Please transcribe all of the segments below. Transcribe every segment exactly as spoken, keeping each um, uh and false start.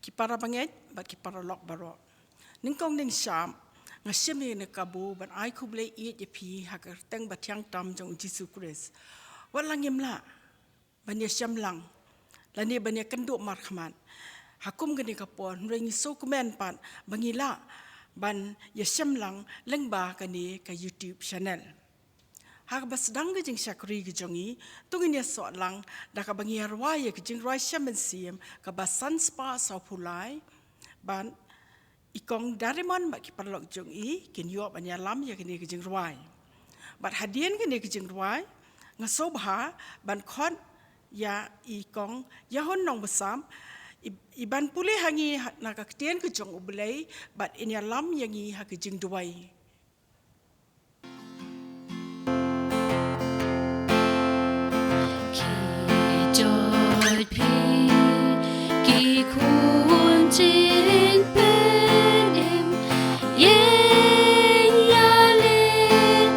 Ki para bangeit bad ki paralok baroh. Nyngkong nyngshap nga shim ïa kane ka kabu ban ai khublei ïeit ïa phi ha ka kyrteng bathiang tam jong u Jisu Khrist. Wat la ngim lah ban ïashem lang lane ban ïakynduh markhmat ha kum kane ka por, hynrei ngi sngewkmen pat ba ngi lah ban ïashem lang lyngba kane ka YouTube channel. Ha kaba sdang ka jingshakri ka jong ngi, to ngin ïasoh lang da kaba ngi ïa rwai ïa ka jingrwai shem mynsiem kaba san spah sawphew lai, bad i Kong Darimon bad ki paralok jong i kin ïoh ban ïalam ïa kane ka jingrwai. Bad hadien kane ka jingrwai, nga sngewbha ban khot ïa i Kong Ïahun Nongbsap, i, i ban pule ha ngi ha, na ka ktien ka jong U Blei, bad in ïalam ïa ngi ha ka jingduwai. Ki jot phi ki khun jingpynim, ïeng ïaleh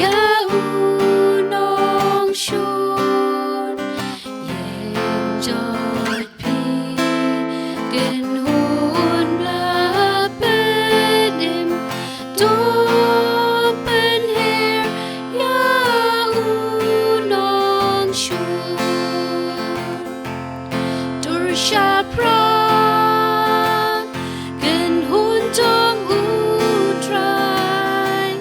ïa u nongshun. Ïeng jot phi kynhun ba la pynim, to pynher ïa u nongshun. Dur shaphrang kynhun jong U Trai,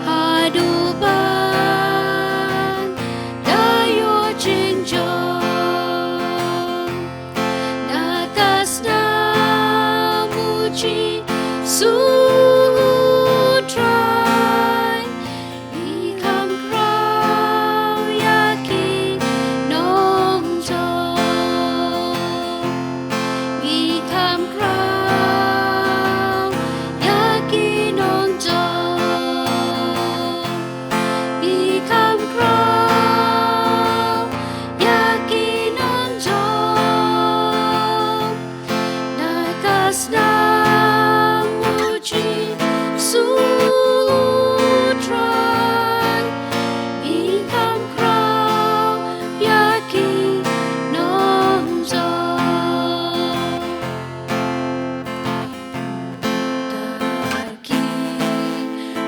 haduh ban da ïoh jingjop. Na ka snam U Jisu U Trai, ngi kham khraw ïa ki nongjop. Ngi kham khraw ïa ki nongjop. Ngi kham khraw ïa ki nongjop. Na ka snam U Jisu U Trai, ngi kham khraw ïa ki nongjop. Ki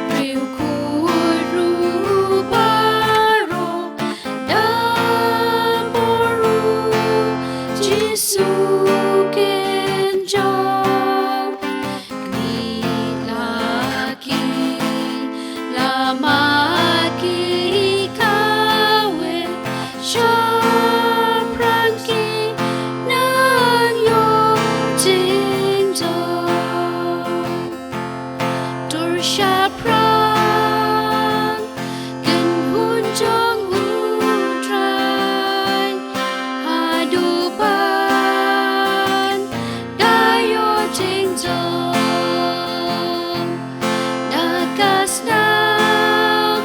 briew khuid ruh baroh, da bor U Jisu kin jop. Ngi la ki la ma ki kawei, shaphrang ki nang ïoh jingjop. Dur shaphrang kynhun jong U Trai, haduh ban da ïoh jingjop. Na ka snam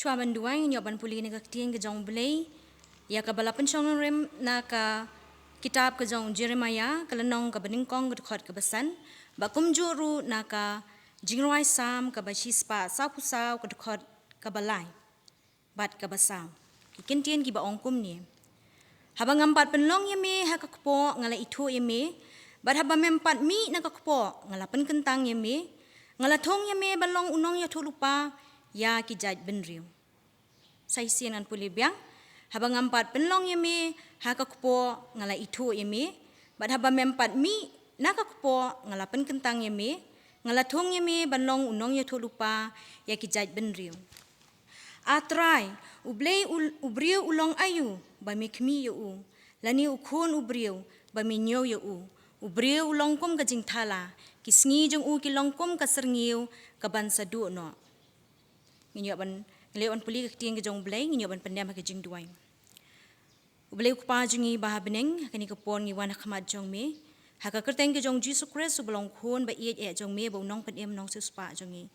Shuwa ban duwai, ngi ïoh ban pule na ka ktien ka jong U Blei, ïa kaba la pynshong nongrim na ka kitab ka jong u Jeremiah, ka lynnong kaba nyngkong, ka dkhot kaba san, bad kumjuh ruh na ka Jingrwai Salm kaba shispah sawphew saw, ka dkhot kaba lai bad kaba saw. Ki kyntien kiba ong kumne: Haba ngam pat pynlong ïa me ha ka kpoh, nga la ithuh ïa me, bad haba mem pat mih na ka kpoh, nga la pynkyntang ïa me, nga la thung ïa me ban long u nongïathuhlypa ïa ki jaitbynriew. Sa shisien ngan pule biang: Haba ngam pat pynlong ïa me ha ka kpoh, nga la ithuh ïa me, bad haba mem pat mih na ka kpoh, nga la pynkyntang ïa me, nga la thung ïa me ban long u nongïathuhlypa ïa ki jaitbynriew. A Trai, u Blei u, u briew u long aïu ba me khmih ïa u, lane u khun u briew ba me ñiew ïa u? U briew u long kum ka jingthala, ki sngi jong u ki long kum ka syrngiew kaban sa duh noh. Ngin ïoh ban, ngin ïoh ban pule ka ktien ka jong U Blei, ngin ïoh ban pyndem ha ka jingduwai. U Blei U Kpa jong ngi ba ha bneng, ha kane ka por ngi wan ha khmat jong me ha ka kyrteng ka jong Jisu Khrist, uba long Khun ba ïeit eh jong me, ba u Nongpynim Nongsiewspah jong ngi.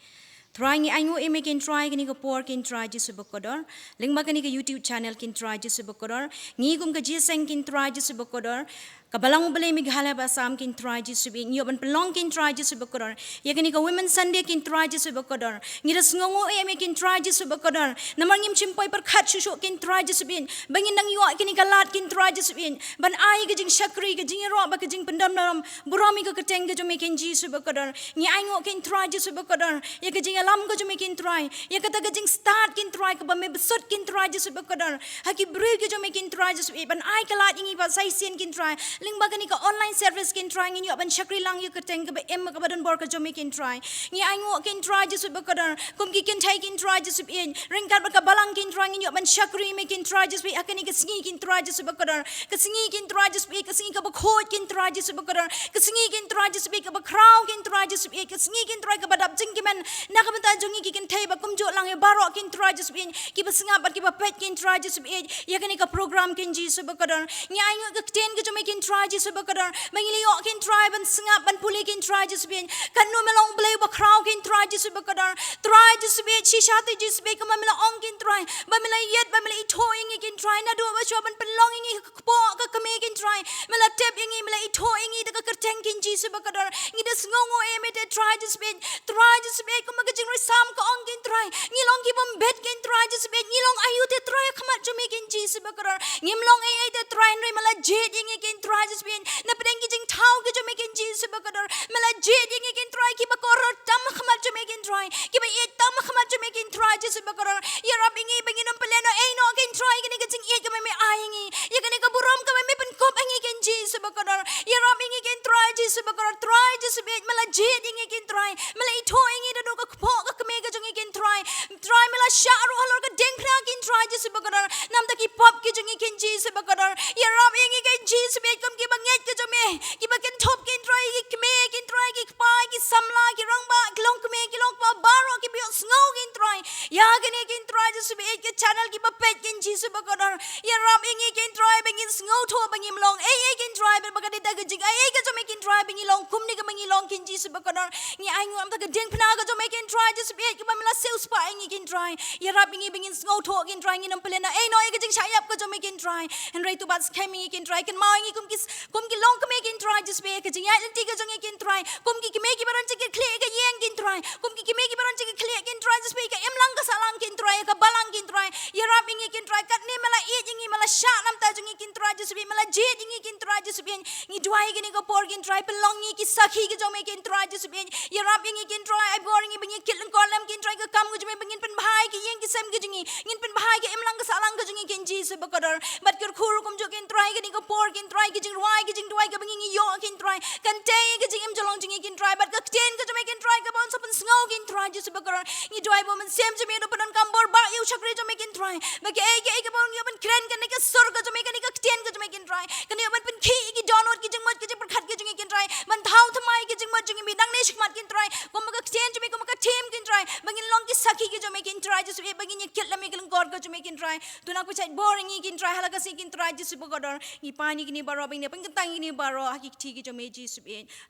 Trai, ngi ainguh ïa me, ko Trai, kane ka por, ko Trai Jisu bakordor, lyngba kane ka YouTube channel, ko Trai Jisu bakordor. Ngi kum ka jingïaseng, ko Trai Jisu bakordor, ka Balang U Blei Meghalaya bad Assam, ko Trai Jisu bad ngi ïoh ban pynlong, ko Trai Jisu bakordor, ïa kane ka Women's Sunday, ko Trai Jisu bakordor. Ngi da sngewnguh ïa me, ko Trai Jisu bakordor, namar ngim shym poi pyrkhat shuh shuh, ko Trai Jisu bad, ba ngin nang ïoh kane ka lad, ko Trai Jisu bad, ban ai ka jingshakri, ka jingïaroh bad ka jingpyndonkam burom ïa ka kyrteng ka jong me, ko Jisu bakordor. Ngi ainguh, ko Trai Jisu bakordor, ïa ka jingïalam ka jong me, ko Trai, ïa kata ka jingstad, ko Trai, kaba me bsut, ko Trai Jisu bakordor, ha ki briew ki jong me, ko Trai Jisu bad, ban ai ka lad ïa ngi ba sa shisien, ko Trai, lyngba kane ka online service, ko Trai, ngin ïoh ban shakri lang ïa ka kyrteng kaba im, kaba donbor ka jong me, ko Trai. Ngi ainguh, ko Trai Jisu bakordor, kum ki kynthei, ko Trai Jisu bad, ryngkat bad ka Balang, ko Trai, ngin ïoh ban shakri ïa me, ko Trai Jisu bad, ha kane ka sngi, ko Trai Jisu bakordor, ka sngi, ko Trai Jisu bad, ka sngi kaba khuid, ko Trai Jisu bakordor, ka sngi, ko Trai Jisu bad, kaba khraw, ko Trai Jisu bad, ka sngi, ko Trai, kaba dap jingkmen na ka bynta jong ngi ki kynthei bad kumjuh lang ïa baroh, ko Trai Jisu bad, kiba sngap bad kiba peit, ko Trai Jisu bad, ïa kane ka program, ko Jisu bakordor. Ngi ainguh ïa ka ktien ka jong me, ko Trai Jisu bakordor, ba ngin ïoh, ko Trai, ban sngap, ban pule, ko Trai Jisu bad, katno me long U Blei uba khraw, ko Trai Jisu bakordor. Trai Jisu bad, shisha te, Jisu bad, kumba me la ong, ko Trai, ba me la ïeit, ba me la ithuh ïa ngi, ko Trai, naduh ba shuwa ban pynlong ïa ngi ha ka kpoh ka kmie, ko Trai, me la tip ïa ngi, me la ithuh ïa ngi da ka kyrteng, ko Jisu bakordor. Ngi da sngewnguh ïa me te, Trai Jisu bad. Trai Jisu bad, kumba ka jingrwai Salm ka ong, ko Trai, ngi long ki bym bit, ko Trai Jisu bad, ngi long aïu te, Trai, ha khmat jong me, ko Jisu bakordor? Ngim long ei ei te, Trai, hynrei me la jied ïa ngi, ko Trai Jisu bad, na pdeng ki jingthaw ki jong me, ko Jisu bakordor. Me la jied ïa ngi, ko Trai, kiba kordor tam ha khmat jong me, ko Trai, kiba ïeit tam ha khmat jong me, ko Trai Jisu bakordor. Ïarap ïa ngi ba ngin ym pynlehnoh ei noh, ko Trai, ïa kane ka jingïeit kaba me ai ïa ngi, ïa kane ka burom kaba me pynkup ha ngi, ko Jisu bakordor. Ïarap ïa ngi, ko Trai Jisu bakordor. Trai Jisu bad, me la jied ïa ngi, ko Trai, me la ithuh ïa ngi naduh ka kpoh ka kmie ka jong ngi, ko Trai. Trai, me la shah ruh halor ka diengphna, ko Trai Jisu bakordor, namar ki pop ki jong ngi, ko Jisu bakordor. Ïarap ïa ngi, ko Jisu bad, kum kiba ngeit ka jong me, kiba kynthup, ko Trai, ki kmie, ko Trai, ki kpa, ki samla, ki rangbah, ki longkmie, ki longkpa baroh kiba ïohsngew, ko Trai, ïa kane, ko Trai Jisu bad, ka channel, kiba peit, ko Jisu bakordor. Ïarap ïa ngi, ko Trai, ba ngin sngewthuh ba ngim long ei ei, ko Trai, ba ka dei da ka jingai ei ka jong me, ko Trai, ba ngi long kumne kaba ngi long, ko Jisu bakordor. Ngi ainguh namar ka diengphna ka jong me, ko Trai Jisu bad, kaba me la siewspah ïa ngi, ko Trai. Ïarap ïa ngi ba ngin sngewthuh, ko Trai, ngin ym pynlehnoh ei noh ïa ka jingshah ïap ka jong me, ko Trai. Hynrei to ban skhem ïa ngi, ko Trai, kynmaw ïa ngi kum ki, kum ki longkmie, ko Trai Jisu bad, ka jingïaid lynti ka jong ngi, ko Trai, kum ki kmie kiba don jingkitkhlieh ïa ka ïing, ko Trai, kum ki kmie kiba don jingkitkhlieh, ko Trai Jisu bad, ïa ka imlang ka sahlang, ko Trai, ïa ka balang, ko Trai. Ïarap ïa ngi, ko Trai, katne me la ïeit ïa ngi, me la shah namar jong ngi, ko Trai Jisu bad, me la jied ïa ngi, ko Trai Jisu bad. Ngi duwai ïa kane ka por, ko Trai, pynlong ngi ki sakhi ki jong me, ko Trai Jisu bad. Ïarap ïa ngi, ko Trai, ai bor ïa ngi ba ngin kit lyngkor lem, ko Trai, ka kam ka jong me, ba ngin pynbha ïa ki ïing ki sem ki jong ngi, ngin pynbha ïa ka imlang ka sahlang ka jong ngi, ko Jisu bakordor. Bad kyrkhu ruh kumjuh, ko Trai, kane ka por, ko Trai, ka jingrwai, ka jingduwai kaba ngi ïoh, ko Trai, kan tei ïa ka jingim jong ngi, ko Trai, bad ka ktien ka jong me, ko Trai, kaba yn sa pynsngew, ko Trai Jisu bakordor. Ngi duwai ba u Mynsiem jong me un pyndonkam bor bad ïa u shakri jong me, ko Trai, ba kaei kaei kaba un ïoh ban kren, kane ka sur ka jong me, kane ka ktien ka jong me, ko Trai, kan ïoh ban pynkhih ïa ki dohnud, ki jingmut, ki jingpyrkhat ki jong ngi, ko Trai, ban thaw thymmai ïa ki jingmut jong ngi nangne shakhmat, ko Trai, kumba ka ktien jong me, kumba ka theme, ko Trai, ba ngin long ki sakhi ki jong me, ko Trai Jisu, ba ngin ïa kit lem ïa ka lyngkor ka jong me, ko Trai. To nang pynshait bor ïa ngi, ko Trai, ha la ka sngi, ko Trai Jisu bakordor. Ngi pan ïa kine baroh, ba ngin ïa pynkyntang ïa kine baroh ha ki kti ki jong me, Jisu,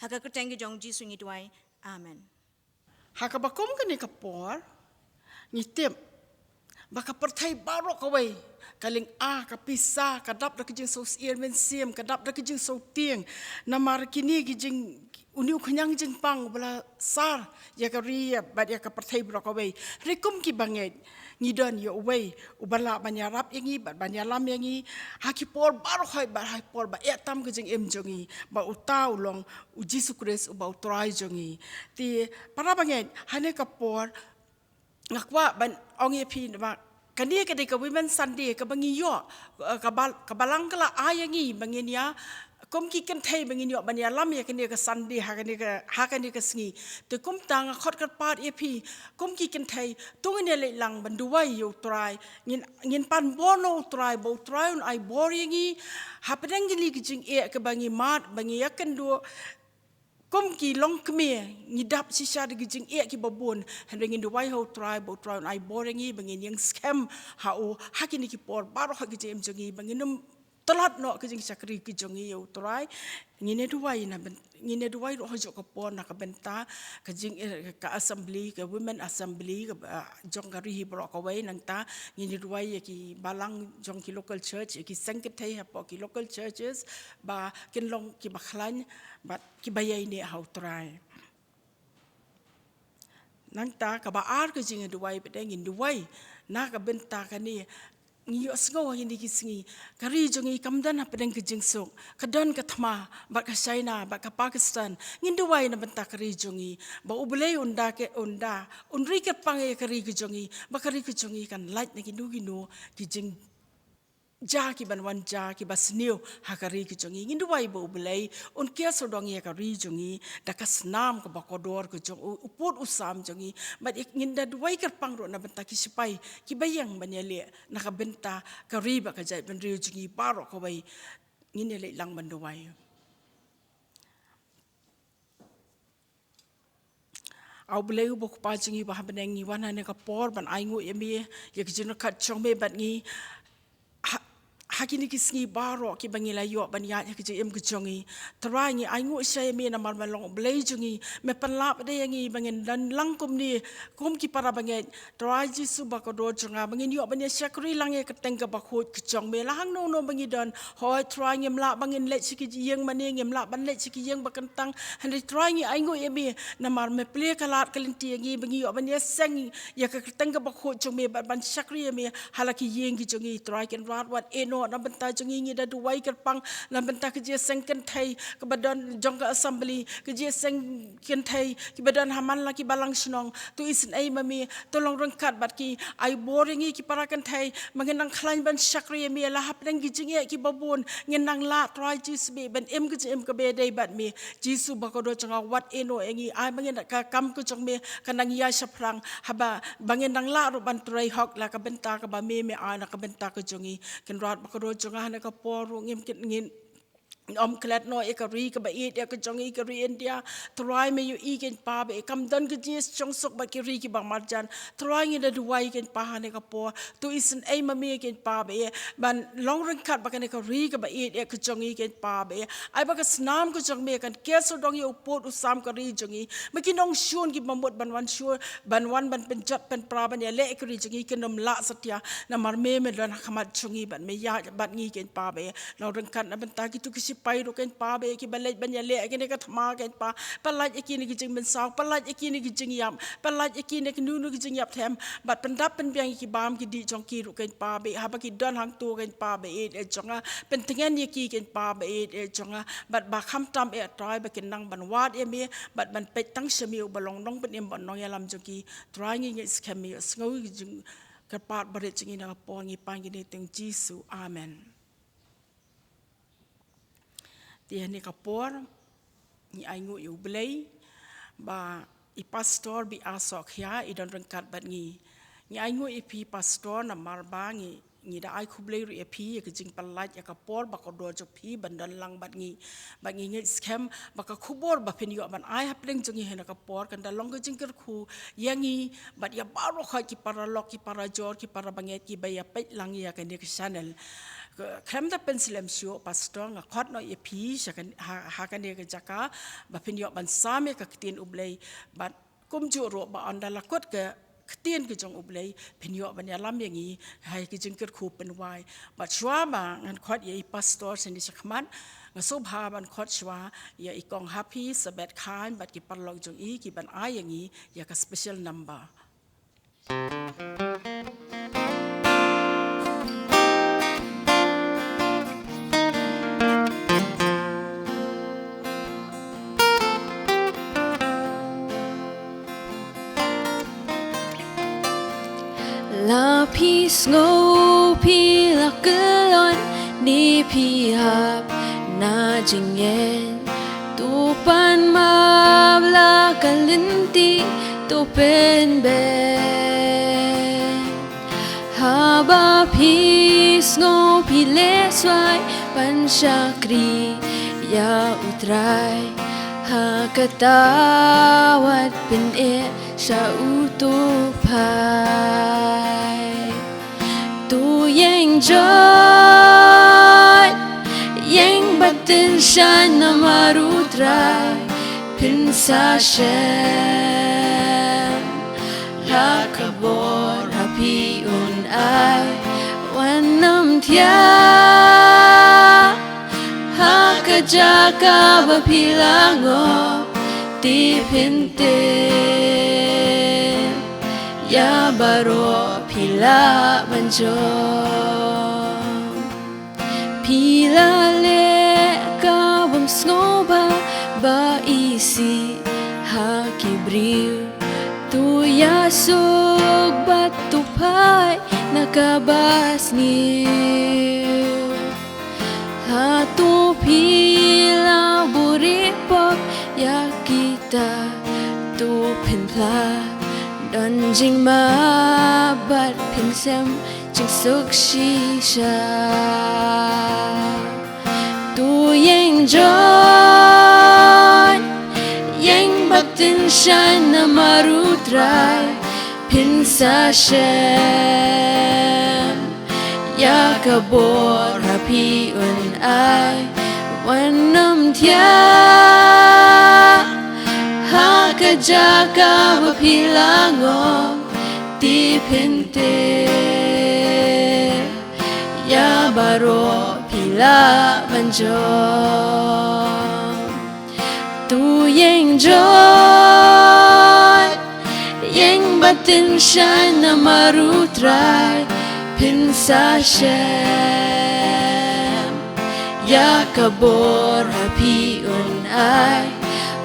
ha ka kyrteng ka jong Jisu ngi duwai. Amen. Ha kaba kum kane ka por, ngi tip ba ka pyrthei baroh kawei ka lynga, ka pisa, ka dap da ka jingsngewsih mynsiem, ka dap da ka jingsngewtieng. Namar kine ki jing, une u khñiang jingpang uba la sar ïa ka ri bad ïa ka pyrthei baroh kawei. Hynrei kum ki bangeit, ngi don ïa uwei uba lah ban ïarap ïa ngi bad ban ïalam ïa ngi ha ki por baroh hi bad ha ki por ba eh tam ka jingim jong ngi, ba uta u long u Jisu Khrist uba u Trai jong ngi. Te para bangeit, ha kane ka por nga kwah ban ong ïa phi ba kane ka dei ka Women Sunday kaba ngi ïoh, eh, ka bal-, ka balang ka la ai ïa ngi ba ngin ïa, kum ki kynthei ba ngin ïoh ban ïalam ïa kane ka Sunday, ha kane ka, ha kane ka sngi. Te kumta nga khot kyrpad ïa phi, kum ki kynthei, to ngin ïa leit lang ban duwai ïa u Trai, ngin, ngin pan bor na u Trai, ba u Trai un ai bor ïa ngi hapdeng kine ki jingeh kiba ngi mad, ba ngi ïakynduh, kum ki longkmie, ngi dap shisha da ki jingeh kiba bun. Hynrei ngin duwai ha u Trai, ba u Trai un ai bor ïa ngi, ba ngin ïeng skhem ha u, ha kine ki por baroh ha ka jingim jong ngi, ba ngin ym tlot noh ka jingshakri ka jong ngi ïa u Trai. Ngin ïa duwai na byn-, ngin ïa duwai ruh ha kajuh ka por na ka bynta ka jing, eh, ka assembly, ka Women Assembly, ka, ah, jong ka ri hi baroh kawei. Nangta ngin ïa duwai ïa ki balang jong ki local church, ïa ki seng kynthei hapoh ki local churches, ba kin long kiba khlaiñ bad kiba ïaineh ha u Trai. Nangta kaba ar ka jingduwai pat, ngin duwai na ka bynta kane. Ngi ïohsngew ha kine ki sngi ka ri jong ngi kam don hapdeng ka jingsuk, ka don ka thma bad ka China bad ka Pakistan. Ngin duwai na bynta ka ri jong ngi, ba U Blei un da ke, un da, un ri kyrpang ïa ka ri ka jong ngi, ba ka ri ka jong ngi kan lait na kino kino ki jing ja kiban wan ja kiba sniew ha ka ri ka jong ngi. Ngin duwai ba U Blei un kiar sawdong ïa ka ri jong ngi da ka snam kaba kordor ka jong u, u pud u sam jong ngi. Bad ngin da duwai kyrpang ruh na bynta ki sipai kiba ïeng ban ïaleh na ka bynta ka ri bad ka jaitbynriew jong ngi baroh kawei. Ngin ïaleh lang ban duwai. A U Blei uba u Kpa jong ngi uba ha bneng, ngi wan ha kane ka por ban ainguh ïa me, ïa ka jingryngkat jong me bad ngi. Ha, ha kine ki sngi baroh kiba ngi la ïoh ban ïaid ha ka jingim ka jong ngi. Trai, ngi ainguh sha ïa me namar me long U Blei jong ngi, me pynlap ïa ngi ba ngin don lang kumne, kum ki para bangeit. Trai Jisu ba kordor jong nga, ba ngin ïoh ban ïa shakri lang ïa ka kyrteng kaba khuid ka jong me la hangno hangno ba ngi don. Hooid Trai, ngim lah ba ngin leit sha ki ïing mane, ngim lah ban leit sha ki ïing ba kyntang. Hynrei Trai, ngi ainguh ïa me namar me plie ka lad ka lynti ïa ngi ba ngi ïoh ban ïa seng ïa ka kyrteng kaba khuid jong me bad ban shakri ïa me ha la ki ïing ki jong ngi. Trai Kynrad, wat ïehnoh na bynta jong ngi, ngi da duwai kyrpang na bynta ka jingïaseng kynthei kaba don jong ka assembly, ka jingïaseng kynthei kiba don ha man la ki balang shnong. To isynei ma me, to long ryngkat bad ki, ai bor ïa ngi ki para kynthei ba ngin nang khlaiñ ban shakri ïa me la hapdeng ki jingeh kiba bun. Ngin nang lah Trai Jisu me ban im ka jingim kaba dei bad me. Jisu ba kordor jong nga, wat ïehnoh ïa ngi, ai ba ngin, ka kam ka jong me kan nang ïaid shaphrang, haba ba ngin nang lah ruh ban trei hok la ka bynta kaba me me ai na ka bynta ka jong ngi. Kynrad ba kordor jong nga, ha kane ka por ruh ngim kin, ngin ym klet noh ïa ka ri kaba ïeit ïa ka jong ngi, ka ri India. Trai, me ïohi kein pa ba ïa kam don ka jingïashongsuk bad ki ri kiba marjan. Trai, ngi da duwai kein pa ha kane ka por, to isynei ma me kein pa ba ïa ban long ryngkat bad kane ka ri kaba ïeit ïa ka jong ngi kein pa ba ïa, ai ba ka snam ka jong me kan kiar sawdong ïa u pud u sam ka ri jong ngi. Ba ki nongshun kiba mut ban wan shun, ban wan ban pynjot pynpra ban ïaleh ka ri jong ngi kin ym lah satia, namar me me don ha khmat jong ngi bad me ïaid bad ngi kein pa ba ïa. Long ryngkat na bynta kito ki sipai ruh kein pa ba ïa kiba leit ban ïaleh ïa kine ka thma kein pa. Pyllait ïa kine ki jingmynsaw, pyllait ïa kine ki jingïap, pyllait ïa kine kino kino ki jingïap them, bad pyndap pynbiang ïa ki bam ki dih jong ki ruh kein pa ba ïa, haba ki don hangto kein pa ba ïeit eh jong nga. Pyntngen ïa ki kein pa ba ïeit eh jong nga, bad ba khamtam eh Trai ba kin nang ban wad ïa me bad ban peit tang sha me uba long nongpynim bad nongïalam jong ki. Trai, ngi ngeit skhem me ïohsngew ïa ki jingkyrpad barit jong ngi na ka por, ngi pan kine ha kyrteng Jisu. Amen. Te ha kane ka por ngi ainguh ïa U Blei ba i Pastor Biasohkhia i don ryngkat bad ngi. Ngi ainguh ïa phi Pastor namar ba ngi, ngi da ai khublei ruh ïa phi ïa ka jingpyllait ïa ka por ba kordor jong phi ban don lang bad ngi. Bad ngi ngeit skhem ba ka khubor ba phin ïoh ban ai hapdeng jong ngi ha kane ka por kan da long ka jingkyrkhu ïa ngi bad ïa baroh ki paralok, ki parajor, ki para bangeit kiba ïa peit lang ïa kane ka channel. Khlem da pynslem shuh Pastor, nga khot noh ïa phi sha kan, ha, ha kane ka jaka ba phin ïoh ban sam ïa ka ktien U Blei. Bad kumjuh ruh ba ynda la kut ka ktien ki jong U Blei, phin ïoh ban ïalam ïa ngi ha ki jingkyrkhu pynwai. Bad shuwa ba ngan khot ïa i pastor shane shakhmat, nga sngewbha ban khot shuwa ïa i Kong Happy Sabet Khan bad ki paralok jong i ki ban ai ïa ngi ïa ka special number. La phi sngew phi la kyllon, ne phi hap na jingngeit, to pan map la ka lynti, to pynbeit. Haba phi sngew phi leh swai, pan shakri ïa U Trai, ha kata wat pyneh sha u, to phai. To ïeng joit, ïeng bad tyngshaiñ namar U Trai, phin sa shem. La ka bor ha phi un ai, wat nym thiah. Ha ka jaka ba phi la ngop, te phin tip ïa baroh phi lah ban jop. Phi la leh ka bym sngewbha ba isih ha ki briew, to ïasuk bad to phai na kaba sniew. Hato phi la buhrieh pop ïa kita? To phin phla, don jingmap bad phin shem jingsuk shisha. To ïeng joit, ïeng bad tyngshaiñ namar U Trai, phin sa shem. Ïa ka bor ha phi un ai, wat nym thiah. Ha ka jaka ba phi la ngop, te phin tip ïa baroh phi lah ban jop. To ïeng joit, ïeng bad tyngshaiñ namar U Trai, phin sa shem. Ïa ka bor ha phi un ai,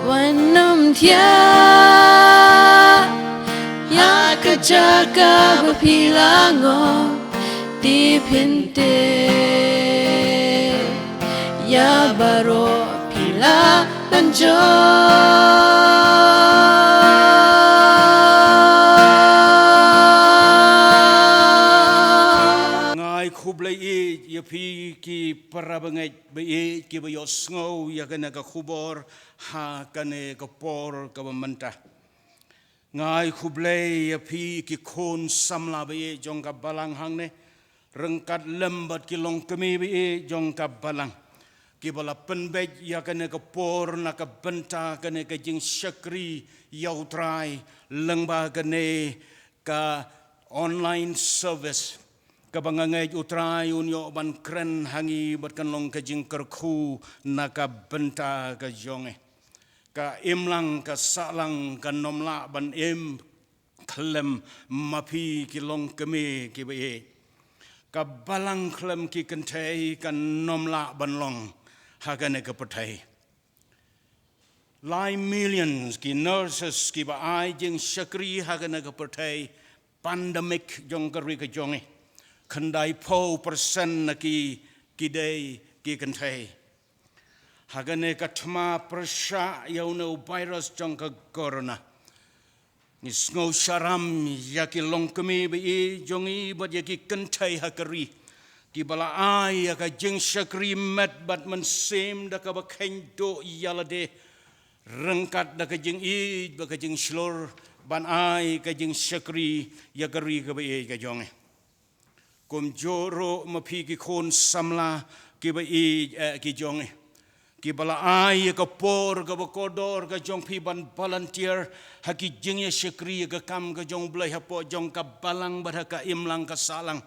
wat nym thiah. Ïa ka jaka ba phi la ngop, te phin tip ïa baroh phi lah ban jop. Nga ai khublei ïa phi ki para bangeit ba ïeit kiba ïohsngew ïa kane ka khubor ha kane ka por kaba mynta. Nga ai khublei ïa phi ki khun samla ba ïeit jong ka balang hangne, ryngkat lem bad ki longkmie ba ïeit jong ka balang, kiba la pynbeit ïa kane ka por na ka bynta kane ka jingshakri ïa U Trai lyngba kane ka online service, kaba nga ngeit U Trai un ïoh ban kren ha ngi bad kan long ka jingkyrkhu na ka bynta ka jong ngi. Ka imlang ka sahlang kan nym lah ban im khlem ma phi ki longkmie kiba ïeit. Ka balang khlem ki kynthei kan nym lah ban long ha kane ka pyrthei. Lai million ki nurses kiba ai jingshakri ha kane ka pyrthei pandemic jong ka ri ka jong ngi. Khyndai phew percent na ki, ki dei ki kynthei. Ha kane ka thma pyrshah ïa une u virus jong ka corona, ngi sngew sharam ïa ki longkmie ba ïeit jong ngi bad ïa ki kynthei ha ka ri, kiba la ai ïa ka jingshakri met bad mynsiem da kaba kheiñ duh ïa lade, ryngkat da ka jingïeit bad ka jingshlur, ban ai ka jingshakri ïa ka ri kaba ïeit ka jong ngi. Kumjuh ruh ma phi ki khun samla kiba ïeit, eh, ki jong ngi, kiba la ai ïa ka por kaba kordor ka jong phi ban volunteer ha ki jingïashakri ïa ka kam ka jong U Blei hapoh jong ka balang bad ha ka imlang ka sahlang.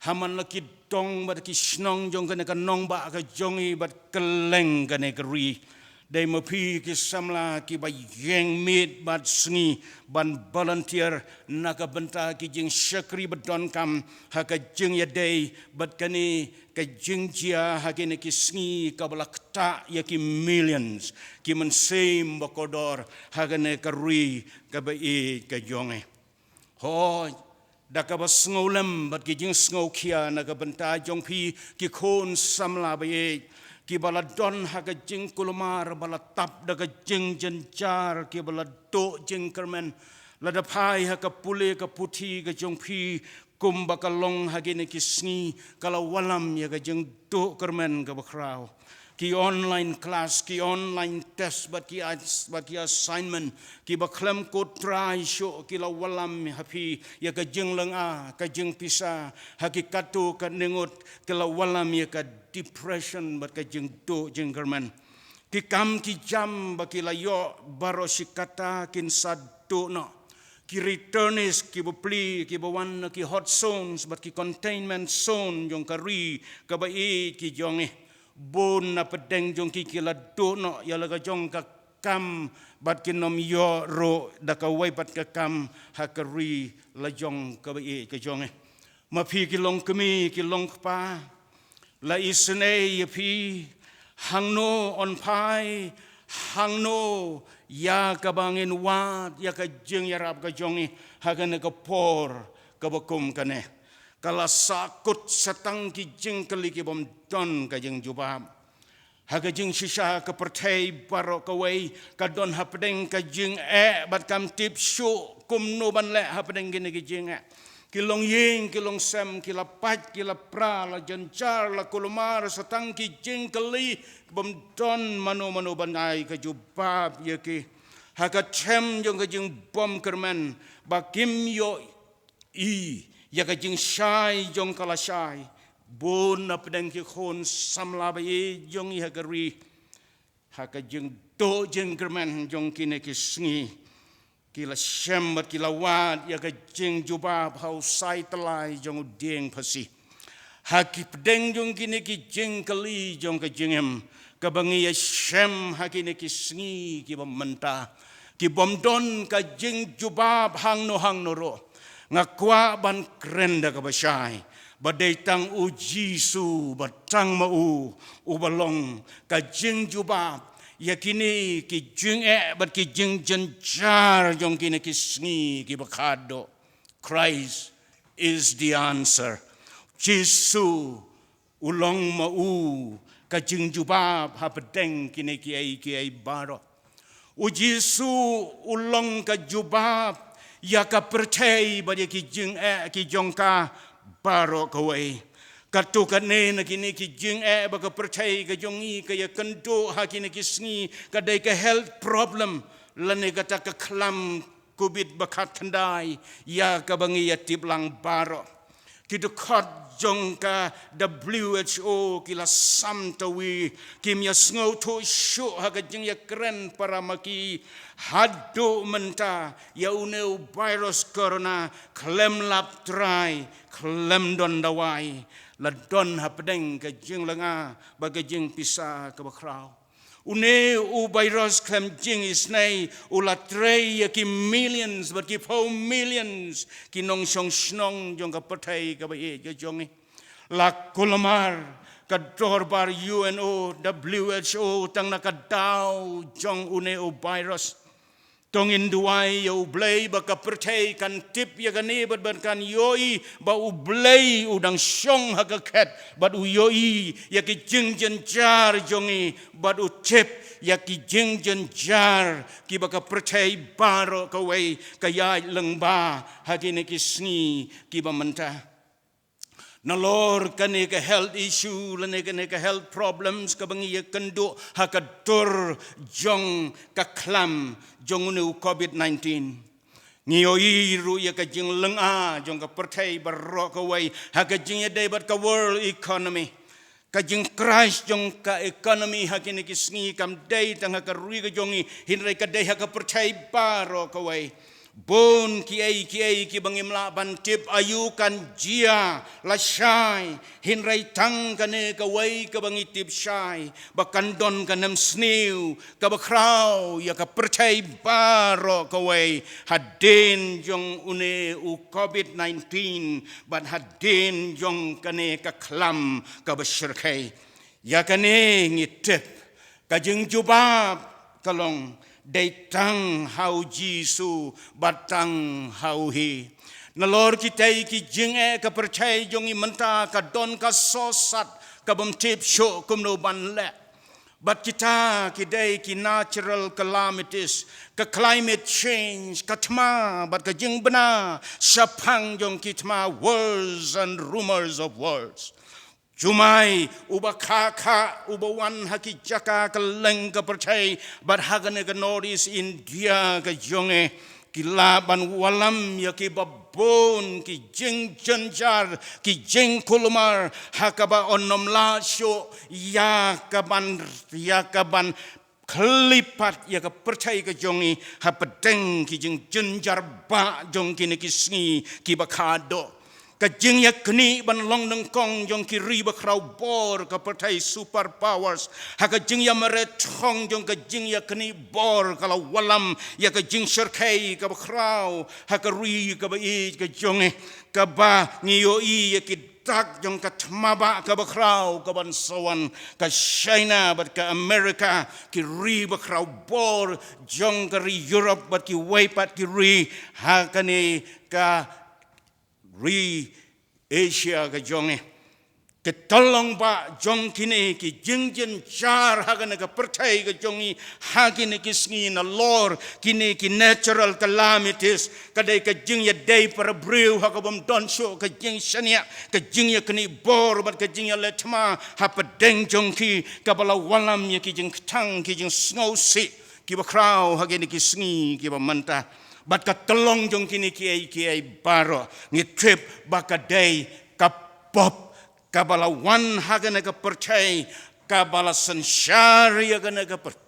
Ha man la ki dong bad ki shnong jong kane ka nongbah ka jong i bad kylleng kane ka ri. Dei ma phi ki samla kiba ïeng miet bad sngi ban volunteer na ka bynta ki jingshakri ba donkam ha ka jingïadei bad kane ka jingjia ha kine ki sngi kaba la ktah ïa ki millions ki mynsiem ba kordor ha kane ka ri kaba ïeit ka jong i. Hooid, da kaba sngewlem bad ki jingsngewkhia na ka bynta jong phi ki khun samla ba ïeit kiba la don ha ka jingkulmar ba la tap da ka jingjynjar kiba la duh jingkyrmen. Lada phai ha ka pule ka puthi ka jong phi kumba ka long ha kine ki sngi ka la wallam ïa ka jingduh kyrmen kaba khraw. Ki online class, ki online test bad ki as-, bad ki assignment kiba khlem kut trai shuh ki la wallam ha phi ïa ka jinglynga, ka jingpisa, ha ki katto katne ngut ki la wallam ïa ka depression bad ka jingduh jingkyrmen. Ki kam ki jam ba ki la ïoh baroh shi katta kin sa duh noh. Ki returnees kiba plie kiba wan na ki hot zones bad ki containment zone jong ka ri kaba ïeit ki jong i. Bun na pdeng jong ki ki la duh noh ïa la ka jong ka kam bad kin ym ïoh ruh da kawei pat ka kam ha ka ri la jong kaba ïeit ka jong i. Ma phi ki long kmie ki long kpa, la isynei ïa phi hangno yn phai, hangno ïa kaba ngin wad ïa ka jingïarap ka jong i ha kane ka por kaba kum kane. Ka la sahkut sa tang ki jingkylli kibym don ka jingjubab. Ha ka jingshisha ka pyrthei baroh kawei ka don hapdeng ka jingeh bad kam tip shuh kumno ban leh hapdeng kine ki jingeh. Ki longïing, ki longsem, ki la pait, ki la pra, la jynjar, la kulmar sa tang ki jingkylli kibym don mano mano ban ai ka jubab ïa ki. Ha ka them jong ka jingbymkyrmen ba kim ïoh i ïa ka jingshai jong ka lashai. Bun na pdeng ki khun samla ba ïeit jong i ha ka ri, ha ka jingduh jingkyrmen jong kine ki sngi, ki la shem bad ki la wad ïa ka jingjubab ha u sai tyllai jong u dieng phasi. Ha ki pdeng jong kine ki jingkylli jong ka jingim kaba ngi ïa shem ha kine ki sngi kiba mynta, kibym don ka jingjubab hangno hangno ruh. Nga kwah ban kren da kaba shai ba dei tang U Jisu, ba tang ma u uba long ka jingjubab ïa kine ki jingeh bad ki jingjynjar jong kine ki sngi kiba khadduh. Christ is the answer. Jisu u long ma u ka jingjubab hapdeng kine kiei kiei baroh. U Jisu u long ka jubab ïa ka pyrthei bad ïa ki jingeh ki jong ka baroh kawei. Katto katne na kine ki jingeh ba ka pyrthei ka jong i ka ïakynduh ha kine ki sngi ka dei ka health problem lane kata ka khlam covid ba khatkhyndai ïa kaba ngi ïa tip lang baroh. Ki dkhot jong ka W H O ki la sam tawi, kim ïa sngewthuh shuh ha ka jingïakren para ma ki. Haduh mynta ïa une u virus corona khlem lap trai, khlem don dawai, la don hapdeng ka jinglynga bad ka jingpisa kaba khraw. Une u virus khlem jingisynei u la trei ïa ki millions bad ki phew millions ki nongshong shnong jong ka pyrthei kaba ïeit ka jong i. La kulmar ka dorbar U N O, W H O tang na ka daw jong une u virus. To ngin duwai ïa U Blei ba ka pyrthei kan tip ïa kane bad, bad kan ïohi ba U Blei u dang shong ha ka khet bad u ïohi ïa ki jingjynjar jong i bad u tip ïa ki jingjynjar kiba ka pyrthei baroh kawei ka ïaid lyngba ha kine ki sngi kiba mynta. Nalor kane ka health issue lane kane ka health problems kaba ngi ïakynduh ha ka dur jong ka khlam jong une u covid nineteen, ngi ïohi ruh ïa ka jinglynga jong ka pyrthei baroh kawei ha ka jingïadei bad ka world economy. Ka jingcrash jong ka economy ha kine ki sngi kam dei tang ha ka ri ka jong ngi, hynrei ka dei ha ka pyrthei baroh kawei. Bun kiei kiei kiba ngim lah ban tip aïu kan jia lashai, hynrei tang kane kawei kaba ngi tip shai, ba kan don ka nemsniew kaba khraw ïa ka pyrthei baroh kawei, hadien jong une u covid nineteen, bad hadien jong kane ka khlam kaba shyrkhei. Ïa kane ngi tip, ka jingjubab ka long, dei tang ha u Jisu bad tang ha u hi. Nalor kitei ki jingeh, ka pyrthei jong ngi mynta ka don ka sosat, ka bym tip shuh kumno ban leh. Bad kita ki dei ki natural calamities, ka climate change, ka thma bad ka jingbna shaphang jong ki thma, wars and rumors of wars. Jumai uba kha kha uba wan ha ki jaka kylleng ka pyrthei, bad ha kane ka North East India ka jong ngi, ki lah ban wallam ïa kiba bun ki jingjynjar, ki jingkulmar, ha kaba yn ym lah shuh ïa ka ban, ïa ka ban khyllipmat ïa ka pyrthei ka jong ngi hapdeng ki jingjynjar bah jong kine ki sngi kiba khadduh. Ka jingïaknieh ban long nyngkong jong ki ri bakhraw bor ka pyrthei, superpowers, ha ka jingïamareh thong jong ka jingïaknieh bor, ka la wallam ïa ka jingshyrkhei kaba khraw ha ka ri kaba ïeit ka jong ngi, kaba ngi ïohi ïa ki dak jong ka thma bah kaba khraw kaban sa wan. Ka China bad ka America, ki ri bakhraw bor jong ka ri Europe bad kiwei pat ki ri ha kane ka ri Asia ka jong ngi. Ka tyllong bah jong kine ki jingjynjar ha kane ka pyrthei ka jong ngi ha kine ki sngi, nalor kine ki natural calamities, ka dei ka jingïadei para briew ha ka bym don shuh ka jingshaniah, ka jingïaknieh bor bad ka jingïaleh thma hapdeng jong ki, kaba la wallam ïa ki jingkthang, ki jingsngewsih kiba khraw ha kine ki sngi kiba mynta. Bad ka tyllong jong kine kiei kiei baroh, ngi tip ba ka dei ka pop kaba la wan ha kane ka pyrthei, kaba la synshar ïa kane ka pyr-,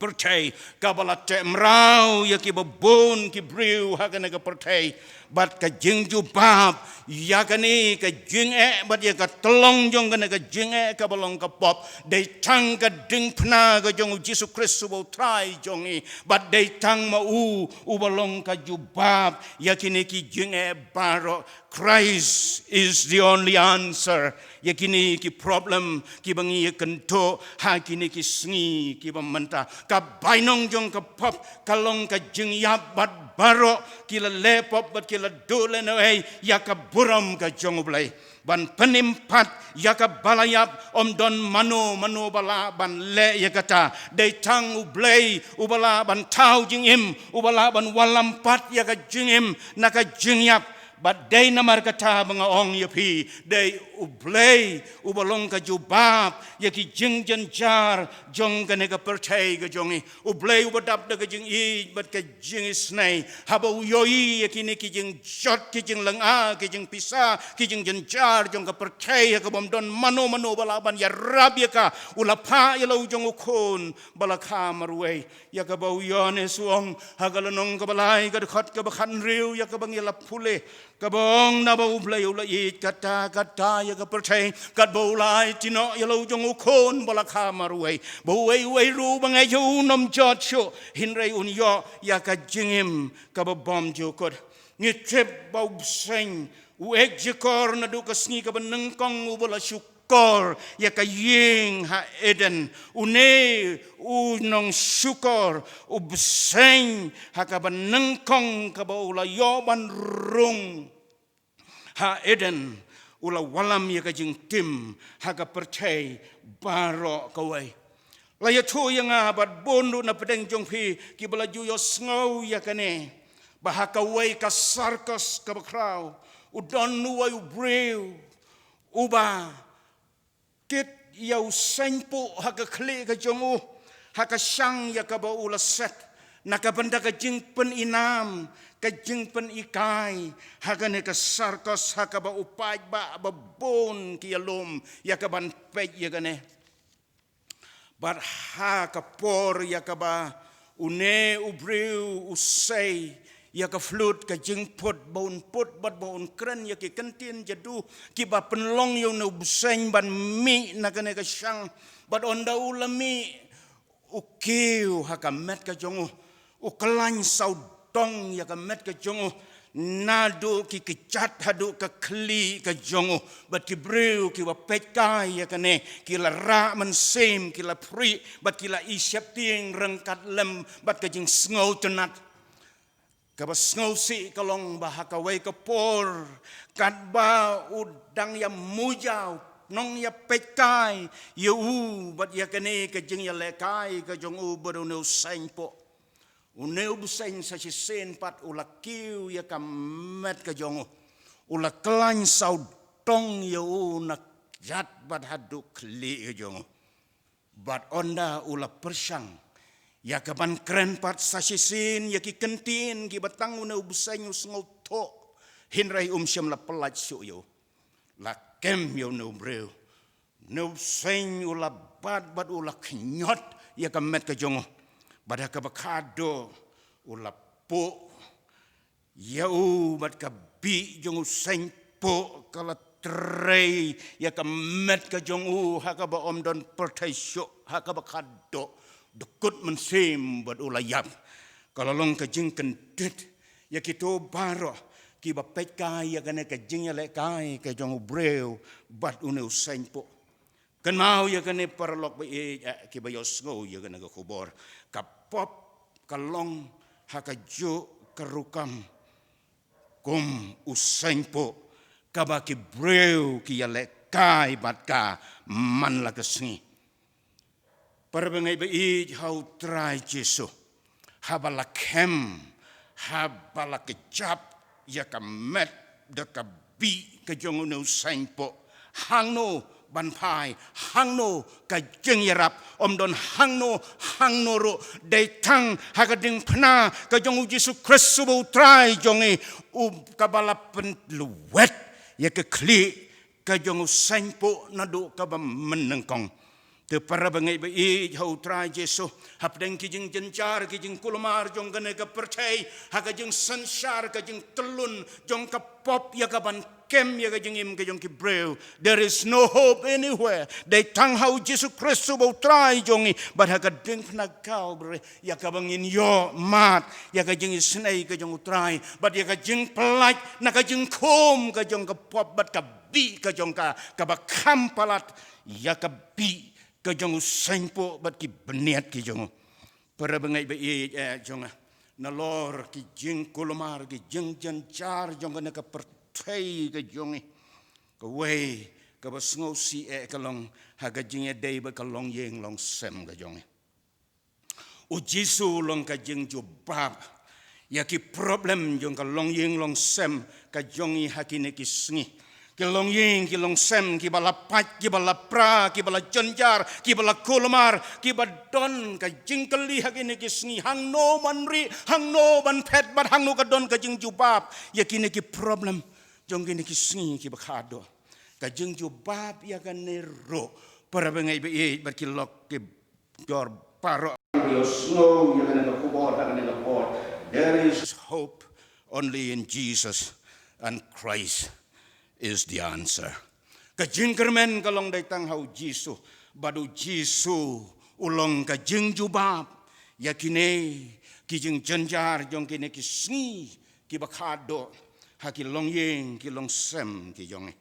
pyrthei, kaba la teh mraw ïa kiba bun ki briew ha kane ka pyrthei. Bad ka jingjubab ïa kane ka jingeh bad ïa ka tyllong jong kane ka jingeh kaba long ka pop, dei tang ka diengphna ka jong u Jisu Khrist uba u Trai jong ngi. Bad dei tang ma u uba long ka jubab ïa kine ki jingeh baroh. Christ is the only answer ïa kine ki problem kiba ngi ïakynduh ha kine ki sngi kiba mynta. Ka bainong jong ka pop ka long ka jingïap bad baroh ki la leh pop bad ki la duh lehnohei ïa ka burom ka jong U Blei. Ban pynim pat ïa kaba la ïap, ym don mano mano ba lah ban leh ïa kata. Dei tang U Blei uba lah ban thaw jingim, uba lah ban wallam pat ïa ka jingim na ka jingïap. Bad dei namar kata ba nga ong ïa phi, dei U Blei uba long ka jubab ïa ki jingjynjar jong kane ka pyrthei ka jong ngi. U Blei uba dap da ka jingïeit bad ka jingisynei, haba u ïohi ïa kine ki jingjot, ki jinglynga, ki jingpisa, ki jingjynjar jong ka pyrthei ha ka bym don mano mano ba lah ban ïarap ïa ka, u la phah ïa la u jong u Khun ba la kha marwei. Ïa kaba u Ïoannis u ong ha ka lynnong kaba lai, ka dkhot kaba khathynriew, ïa kaba ngi la pule, kaba ong, naba U Blei u la ïeit katta katta ïa ka pyrthei, katba u la aiti noh ïa la u jong u Khun ba la kha marwei, ba uwei uwei ruh uba ngeit ïa u un ym jot shuh, hynrei un ïoh ïa ka jingim kaba bymjukut. Ngi tip ba u bseiñ u ek jukor naduh ka sngi kaba nyngkong uba la shu kor ïa ka ïing ha Eden. Une u nongshukor u bseiñ ha kaba nyngkong kaba u la ïoh ban rung ha Eden, u la wallam ïa ka jingtim ha ka pyrthei baroh kawei. La ïathuh ïa nga bad bun ruh na pdeng jong phi kiba la ju ïohsngew ïa kane, ba ha kawei ka circus kaba khraw, u don uwei u briew uba kit ïa u seiñpuh ha ka khlieh ka jong u, ha ka shang ïa kaba u la set. Na ka bynta ka jingpyninam, ka jingpynikai ha kane ka circus, ha kaba u paidbah ba bun ki ïalum ïa ka ban peit ïa kane. Bad ha ka por ïa kaba une u briew u sei ïa ka flute, ka jingput ba un put bad ba un kren ïa ki kyntien jadu kiba pynlong ïa une u bseiñ ban mih na kane ka shang. Bad ynda u la mih, u kiew ha ka met ka jong u, u khlaiñ sawdong ïa ka met ka jong u, naduh ki kjat haduh ka khlieh ka jong u. Bad ki briew kiba peit kai ïa kane ki la rah mynsiem, ki la pyrshah, bad ki la ïa sheptieng ryngkat lem bad ka jingsngewtynnat. Kaba sngewsih ka long ba ha kawei ka por, katba u dang ïa mujaw, nong ïa peit kai ïa u bad ïa kane ka jingïalehkai ka jong u bad une u seiñ poh, une u bseiñ sa shisien pat u la kiew ïa ka met ka jong u, u la khlaiñ sawdong ïa u na kjat bad haduh khlieh ka jong u. Bad ynda u la pyrshang ïa ka ban kren pat sa shisien ïa ki kyntien kiba tang une u bseiñ u sngewthuh, hynrei um shym la pyllait shuh ïa u. La kem ïa une u briew, une u bseiñ u la bat bad u la khñiot ïa ka met ka jong u. Bad ha kaba khatduh u la puh ïa u bad ka bih jong u seiñ poh ka la trei ïa ka met ka jong u, ha kaba um don pyrthei shuh, ha kaba khatduh dkut mynsiem bad u la ïap. Ka la long ka jingkyndit ïa kito baroh kiba peit kai ïa kane ka jingïalehkai ka jong u briew bad une u seiñ poh. Kynmaw ïa kane paralok ba ïeit, eh, kiba ïohsngew ïa kane ka khubor. Ka pop ka long ha kajuh ka rukom kum u seiñ poh kaba ki briew ki ïalehkai bad ka man la ka sngi. Para bangeit ba ïeit ha u Trai Jisu, haba la kem, haba la kjap ïa ka met da ka bih ka jong une u seiñ poh, hangno ban phai, hangno ka jingïarap? Um don hangno hangno ruh, dei tang ha ka diengphna ka jong u Jisu Khrist uba u Trai jong ngi, u kaba la pynlwet ïa ka khlieh ka jong u seiñ poh naduh kaba mynnyngkong. Te para bangeit ba ïeit ha u Trai Jisu, hapdeng ki jingjynjar, ki jingkulmar jong kane ka pyrthei, ha ka jingsynshar, ka jingtyllun jong ka pop ïa ka ban kem ïa ka jingim ka jong ki briew, there is no hope anywhere. Dei tang ha u Jisu Khrist uba u Trai jong ngi, bad ha ka diengphna Kalbari ïa kaba ngin ïoh mad ïa ka jingisynei ka jong u Trai, bad ïa ka jingpyllait na ka jingkhum ka jong ka pop bad ka bih ka jong ka, kaba kham palat ïa ka bih ka jong u seiñ poh bad ki bniat ki jong u. Para bangeit ba ïeit, eh, jong nga, nalor ki jingkulmar, ki jingjynjar jong kane ka pyrthei ka jong ngi, kawei kaba sngewsih, eh, ka long ha ka jingïadei bad ka longïing longsem ka jong ngi. U Jisu u long ka jingjubab ïa ki problem jong ka longïing longsem ka jong ngi ha kine ki sngi. Ki longïing ki longsem kiba la pait, kiba la pra, kiba la jynjar, kiba la kulmar, kiba don ka jingkylli ha kine ki sngi, hangno ban rieh, hangno ban phet, bad hangno ka don ka jingjubab ïa kine ki problem jong kine ki sngi kiba khatduh. Ka jingjubab ïa kane ruh, para bangeit ba ïeit bad ki lok ki jor baroh, ïohsngew ïa kane ka khubor ha kane ka por. There is hope only in Jesus, and Christ is the answer. Ka jingkyrmen ka long dei tang ha u Jisu, bad u Jisu u long ka jingjubab ïa kine ki jingjynjar jong kine ki sngi kiba khatduh ha ki longïing ki longsem ki jong ngi.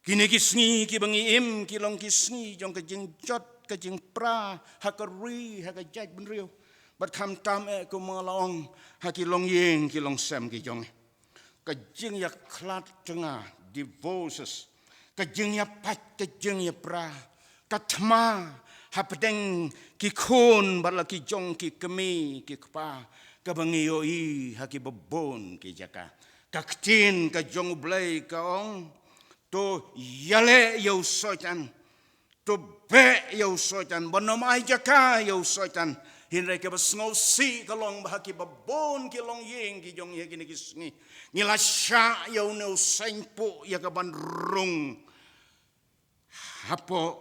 Kine ki sngi kiba ngi im ki long ki sngi jong ka jingjot, ka jingpra ha ka ri, ha ka jaitbynriew, bad khamtam, eh, kumba la ong, ha ki longïing ki longsem ki jong ngi. Ka jingïakhlad tnga, divorces, ka jingïapait, ka jingïapra, ka thma hapdeng ki khun bad la ki jong ki kmie ki kpa, kaba ngi ïohi ha kiba bun ki jaka. Ka ktien ka jong U Blei ka ong, to ïaleh ïa u Soitan, to beh ïa u Soitan, ban ym ai jaka ïa u Soitan. Hynrei kaba sngewsih ka long ba ha kiba bun ki longïing ki jong ngi ha kine ki sngi, ngi la shah ïa une u seng puh ïa kaban rung hapoh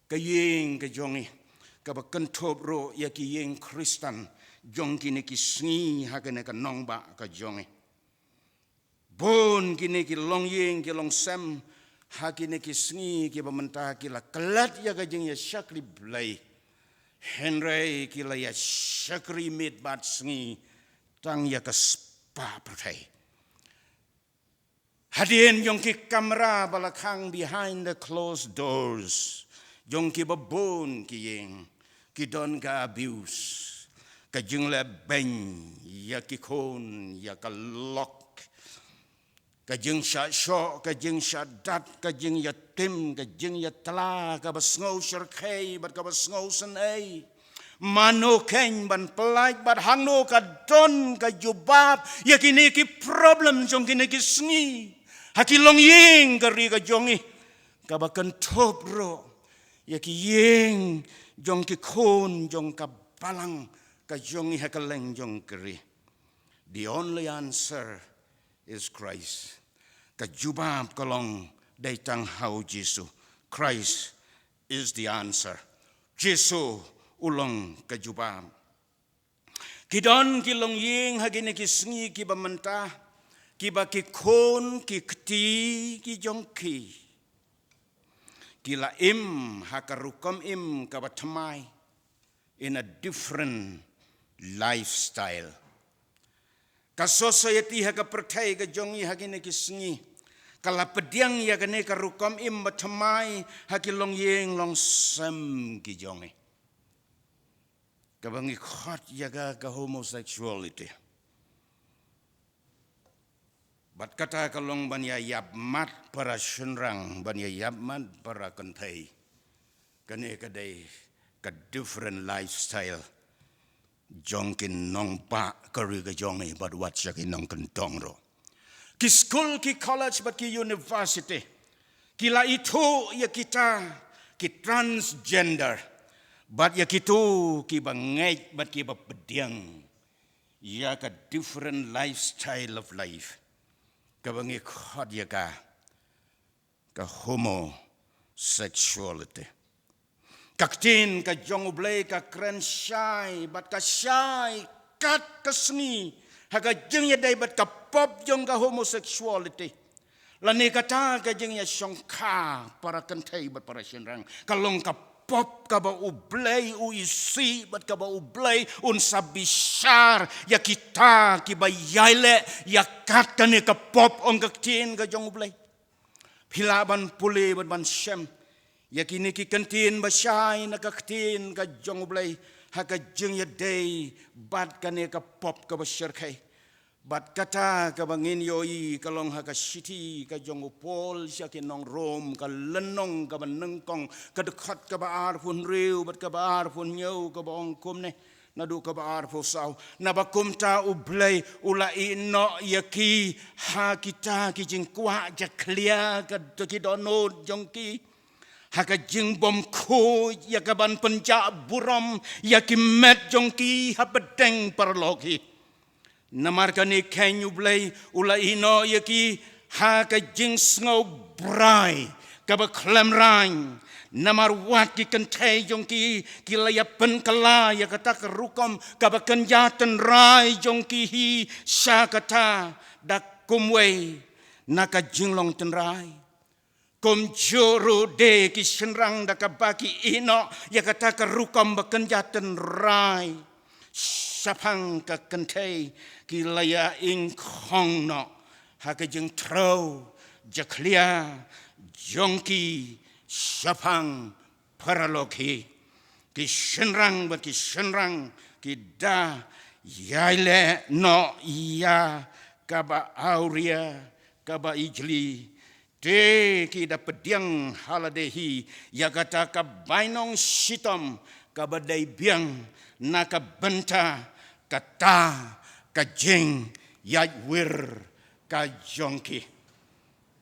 ka ïing ka jong ngi, kaba kynthup ruh ïa ki ïing Khristan jong kine ki sngi ha kane ka nongbah ka jong ngi. Bun kine ki longïing ki longsem ha kine ki sngi kiba mynta ki la klet ïa ka jingïashakri Blei, hynrei ki la ïashakri miet bad sngi tang ïa ka spah pyrthei. Hadien jong ki kamra ba la khang, behind the closed doors, jong kiba bun ki ïing, ki don ka abuse, ka jingleh beiñ ïa ki khun, ïa ka lok, ka jingshah shoh, ka jingshah dat, ka jingïatim, ka jingïatla, kaba sngew shyrkhei bad kaba sngew synei. Mano khein ban pyllait bad hangno ka don ka jubab ïa kine ki problem jong kine ki sngi ha ki longïing ka ri ka jong ngi, kaba kynthup ruh ïa ki ïing jong ki khun jong ka balang ka jong ngi ha kylleng jong ka ri? The only answer is Christ. Ka jubab ka long dei tang ha u Jisu. Christ is the answer. Jisu u long ka jubab. Ki don ki longïing ha kine ki sngi kiba mynta, kiba ki khun ki kti ki jong ki, ki la im ha ka rukom im kaba thymmai, in a different lifestyle. Ka society ha ka pyrthei ka jong ngi ha kine ki sngi ka la pdiang ïa kane ka rukom im ba thymmai ha ki longïing longsem ki jong ngi, kaba ngi khot ïa ka, ka homosexuality. Bad kata ka long ban ïa ïap mat para shynrang, ban ïa ïap mat para kynthei. Kane ka dei ka different lifestyle jong ki nongbah ka ri ka jong ngi bad wat sha ki nongkyndong ruh. Ki skul, ki college bad ki university ki la ithuh ïa kita ki transgender bad ïa kito kiba ngeit bad kiba pdiang ïa ka different lifestyle of life, kaba ngi khot ïa ka, ka homosexuality. Ka ktien ka jong U Blei ka kren shai bad ka shai kat ka sngi ha ka jingïadei bad ka pop jong ka homosexuality. Lane kata ka jingïashongkha para kynthei bad para shynrang, ka long ka pop kaba U Blei u isih bad kaba U Blei un sa bishar ïa kita kiba ïaileh ïa kat kane ka pop, ong ka ktien ka jong U Blei. Phi lah ban pule bad ban shem ïa kine ki kyntien ba shai na ka ktien ka jong U Blei ha ka jingïadei bad kane ka pop kaba shyrkhei. Bad kata kaba ngin ïohi ka long ha ka shithi ka jong u Paul sha ki nong Rom, ka lynnong kaba nyngkong, ka dkhot kaba arphew hynriew bad kaba arphew hynñiew, kaba ong kumne naduh kaba arphew saw: Naba kumta U Blei u la ïehnoh ïa ki ha kita ki jingkwah jakhlia ka, ki dohnud jong ki, ha ka jingbymkhuid ïa kaban pynjah burom ïa ki met jong ki hapdeng paralok hi. Namar kane keiñ U Blei u la ïehnoh ïa ki ha ka jingsngewbrai kaba khlem raiñ. Namar wat ki kynthei jong ki ki la ïa pynkylla ïa kata ka rukom kaba kynja tynrai jong ki hi sha kata da kumwei na ka jinglong tynrai. Kumjuh ruh de ki shynrang, da kaba ki ïehnoh ïa kata ka rukom ba kynja tynrai shaphang ka kynthei, ki la ïa ingkhong noh ha ka jingthrew jakhlia jong ki shaphang paralok hi. Ki shynrang bad ki shynrang ki da ïaileh noh ïa kaba awria, kaba ijli, te ki da pdiang ha lade hi ïa kata ka bainong shitom kaba dei biang na ka bynta kata ka jingïaid wir ka jong ki.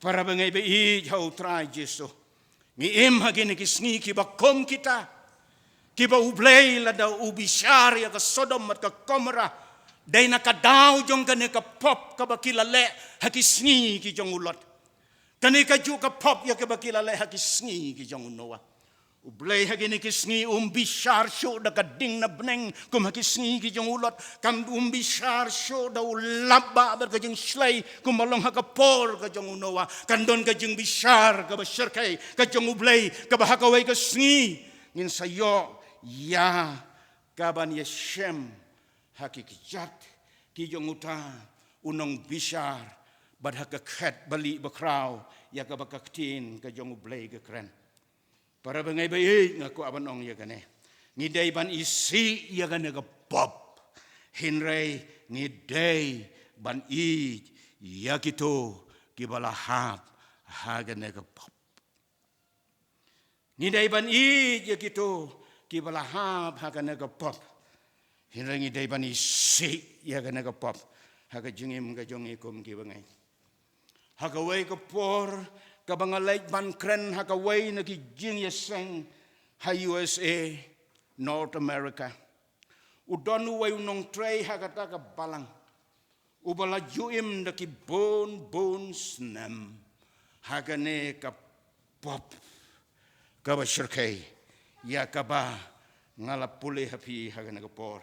Para bangeit ba ïeit ha U Trai Jisu, ngi im ha kine ki sngi kiba kum kita, Kiba U Blei lada u bishar ïa ka Sodom bad ka Gomorrah, dei na ka daw jong kane ka pop kaba ki la leh ha ki sngi ki jong u Lot. Kane ka juh ka pop ïa kaba ki la leh ha ki sngi ki jong u Noah. U Blei ha kine ki sngi um bishar shuh da ka ding na bneng kum ha ki sngi ki jong u Lot. Kam um bishar shuh da u lap bah bad ka jingshlei kumba long ha ka por ka jong u Noah. Kan don ka jingbishar kaba shyrkhei ka jong U Blei, kaba ha kawei ka sngi ngin sa ïoh ïa kaban ïashem ha ki kjat ki jong uta u nongbishar, bad ha ka khet balieh bakhraw ïa kaba ka ktien ka jong U Blei ka kren. Para bangeit ba ïeit, nga kwah ban ong ïa kane. Ngi dei ban isih ïa kane ka pop. Hynrei ngi dei ban ïeit ïa kito kiba la hap ha kane ka pop. Ngi dei ban ïeit ïa kito kiba la hap ha kane ka pop. Hynrei ngi dei ban isih ïa kane ka pop ha ka jingim ka jong ngi kum ki bangeit. Ha kawei ka por kaba nga leit ban kren ha kawei na ki jingïaseng ha U S A, North America, u don uwei u nongtrei ha kata ka balang uba la ju im da ki bun bun snem ha kane ka pop kaba shyrkhei ïa kaba nga la pule ha phi ha kane ka por.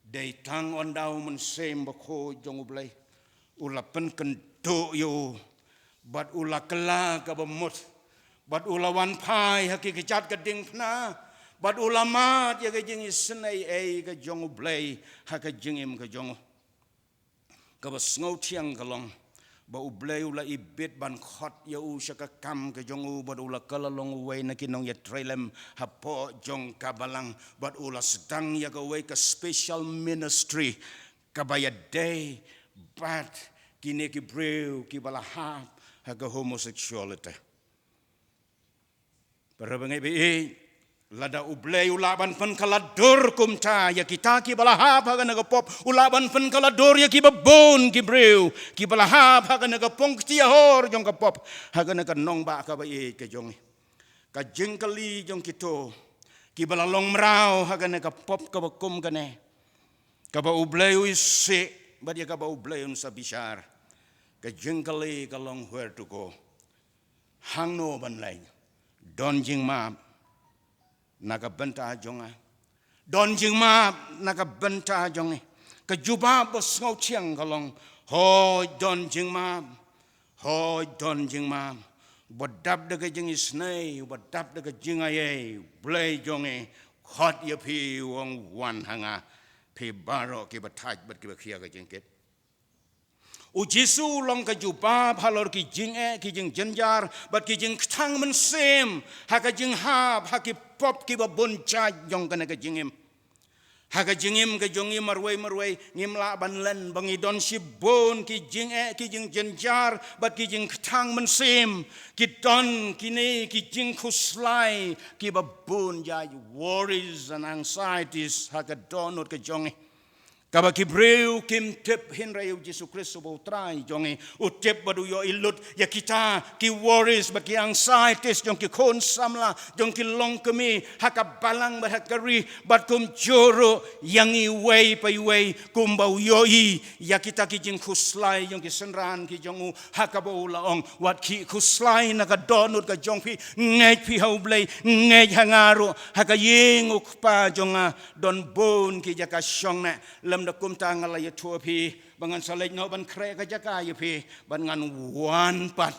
Dei tang ynda u Mynsiem Bakhuid jong U Blei u la pynkynduh ïa u, bad u la kylla kaba mut, bad u la wan phai ha ki kjat ka diengphna, bad u la mad ïa ka jingisynei ei ka jong U Blei ha ka jingim ka jong u. Kaba sngewthiang ka long ba U Blei u la ibit ban khot ïa u sha ka kam ka jong u, bad u la kylla long uwei na ki nongïatreilang hapoh jong ka balang, bad u la sdang ïa kawei ka special ministry kaba ïadei bad kine ki briew kiba la hap ha ka homosexuality. Para bangeit ba ïeit, lada U Blei u lah ban pynkylla dur kumta ïa kita kiba la hap ha kane ka pop, u lah ban pynkylla dur ïa kiba bun ki briew kiba la hap ha kane ka pongkti ahor jong ka pop, ha kane ka nongbah kaba ïeit ka jong ngi. Ka jingkylli jong kito kiba la long mraw ha kane ka pop kaba kum kane, kaba U Blei u isih bad ïa kaba U Blei un sa bishar, ka jingkylli ka long where to go. Hangno ban leit? Don jingmap na ka bynta jong nga? Don jingmap na ka bynta jong ngi? Ka jubab ba sngewthiang ka long, hooid don jingmap. Hooid don jingmap. Uba dap da ka jingisynei, uba dap da ka jingai ei, Blei jong ngi, khot ïa phi, u ong wan ha nga, phi baroh kiba thait bad kiba khia ka jingkit. U Jisu u long ka jubab halor ki jingeh, ki jingjynjar bad ki jingkthang mynsiem ha ka jinghap ha ki pop kiba bun jait jong kane ka jingim. Ha ka jingim ka jong ngi marwei marwei ngim lah ban len ba ngi don shibun ki jingeh, ki jingjynjar bad ki jingkthang mynsiem. Ki don kine ki jingkhuslai kiba bun jait, worries and anxieties ha ka dohnud ka jong ngi. Kaba ki briew kim tip, hynrei U Jisu Khrist uba U Trai jong ngi u tip bad u ïohi lut ïa kita ki worries bad ki anxieties jong ki khun samla, jong ki longkmie ha ka balang bad ha ka ri, bad kumjuh ruh ïa ngi iwei pa iwei, kumba u ïohi ïa kita ki jingkhuslai jong ki synran ki jong u, ha kaba u la ong, wat khih khuslai na ka dohnud ka jong phi, ngeit phi ha U Blei, ngeit ha nga ruh, ha ka ïing U Kpa jong nga don bun ki jaka shong ne. Lymda kumta nga la ïathuh ïa phi ba ngan sa leit noh ban khreh ka jaka ïa phi, bad ngan wan pat,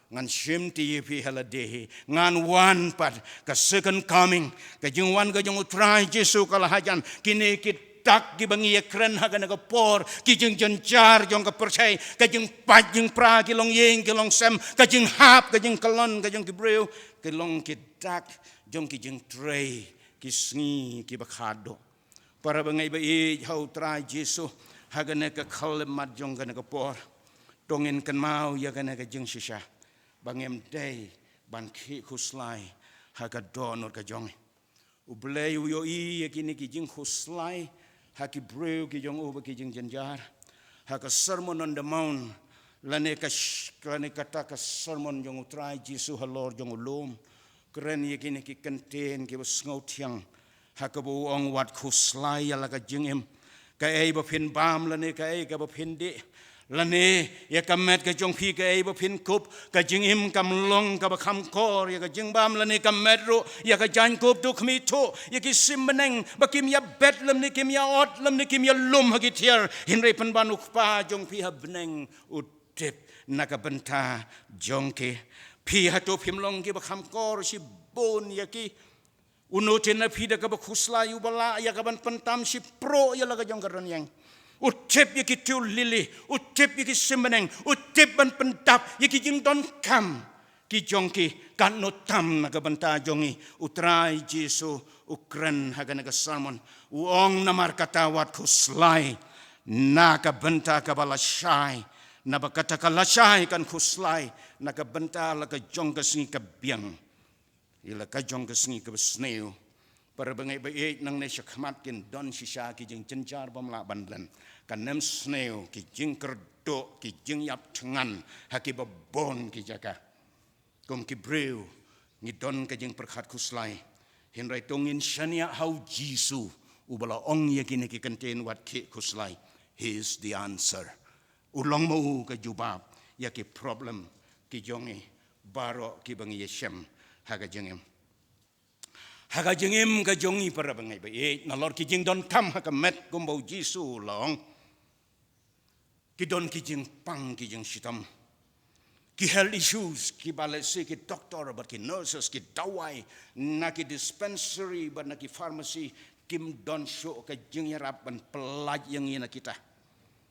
ngan shimti ïa phi ha lade hi. Ngan wan pat, ka second coming, ka jingwan ka jong U Trai Jisu ka la hajan. Kine ki dak kiba ngi ïakren ha kane ka por, ki jingjynjar jong ka pyrthei, ka jingpait jingpra, ki longïing ki longsem, ka jinghap ka jingkyllon ka jong ki briew, ki long ki dak jong ki jingtrei ki sngi kiba khadduh. Para bangeit ba ïeit ha U Trai Jisu, ha kane ka khyllipmat jong kane ka por, to ngin kynmaw ïa kane ka jingshisha, ba ngim dei ban khih khuslai ha ka dohnud ka jong ngi. U Blei u ïohi ïa kine ki jingkhuslai ha ki briew ki jong u bad ki jingjynjar. Ha ka Sermon on the Mount, lane ka sh-, lane kata ka sermon jong U Trai Jisu halor jong u lum, kren ïa kine ki kyntien kiba sngewthiang ha kaba u ong, wat khuslai ïa la ka jingim. Kaei ba phin bam lane kaei kaba phin dih, lane ïa ka met ka jong phi, kaei ba phin kup. Ka jingim kam long kaba kham kor ïa ka jingbam lane ka met ruh, ïa ka jaiñkup. To khmih thuh ïa ki sim bneng ba kim ïa bet lymne kim ïa ot lymne kim ïa lum ha ki tiar, hynrei pynban U Kpa jong phi ha bneng u tip na ka bynta jong ki. Phi hato phim long kiba kham kor shibun ïa ki? Uno te na phi da kaba khuslai uba lah ïa kaban pyntam shipruh ïa la ka jong ka rynïeng. U tip ïa ki tiew lili, u tip ïa ki sim bneng, u tip ban pyndap ïa ki jingdonkam ki jong ki. Katno tam na ka bynta jong ngi. U Trai Jisu u kren ha kane ka sermon, u ong, namar kata wat khuslai na ka bynta kaba lashai, naba kata ka lashai kan khuslai na ka bynta la ka jong ka sngi ka biang, ïa la ka jong ka sngi kaba sniew. Para bangeit ba ïeit, nangne shakhmat kin don shisha ki jingjynjar bym lah ban len, ka nemsniew, ki jingkyrduh, ki jingïap thngan ha kiba bun ki jaka. Kum ki briew ngi don ka jingpyrkhat khuslai, hynrei to ngin shaniah ha U Jisu uba la ong ïa kine ki kyntien, wat khih khuslai. He is the answer. U long ma u ka jubab ïa ki problem ki jong ngi baroh kiba ngi ïashem ha ka jingim. Ha ka jingim ka jong ngi, para bangeit ba ïeit, nalor ki jingdonkam ha ka met, kumba U Jisu u la ong, ki don ki jingpang, ki jingshitom, ki health issues kiba lehse ki doktor bad ki nurses, ki dawai na ki dispensary bad na ki pharmacy kim don shuh ka jingïarap ban pyllait ïa ngi na kita.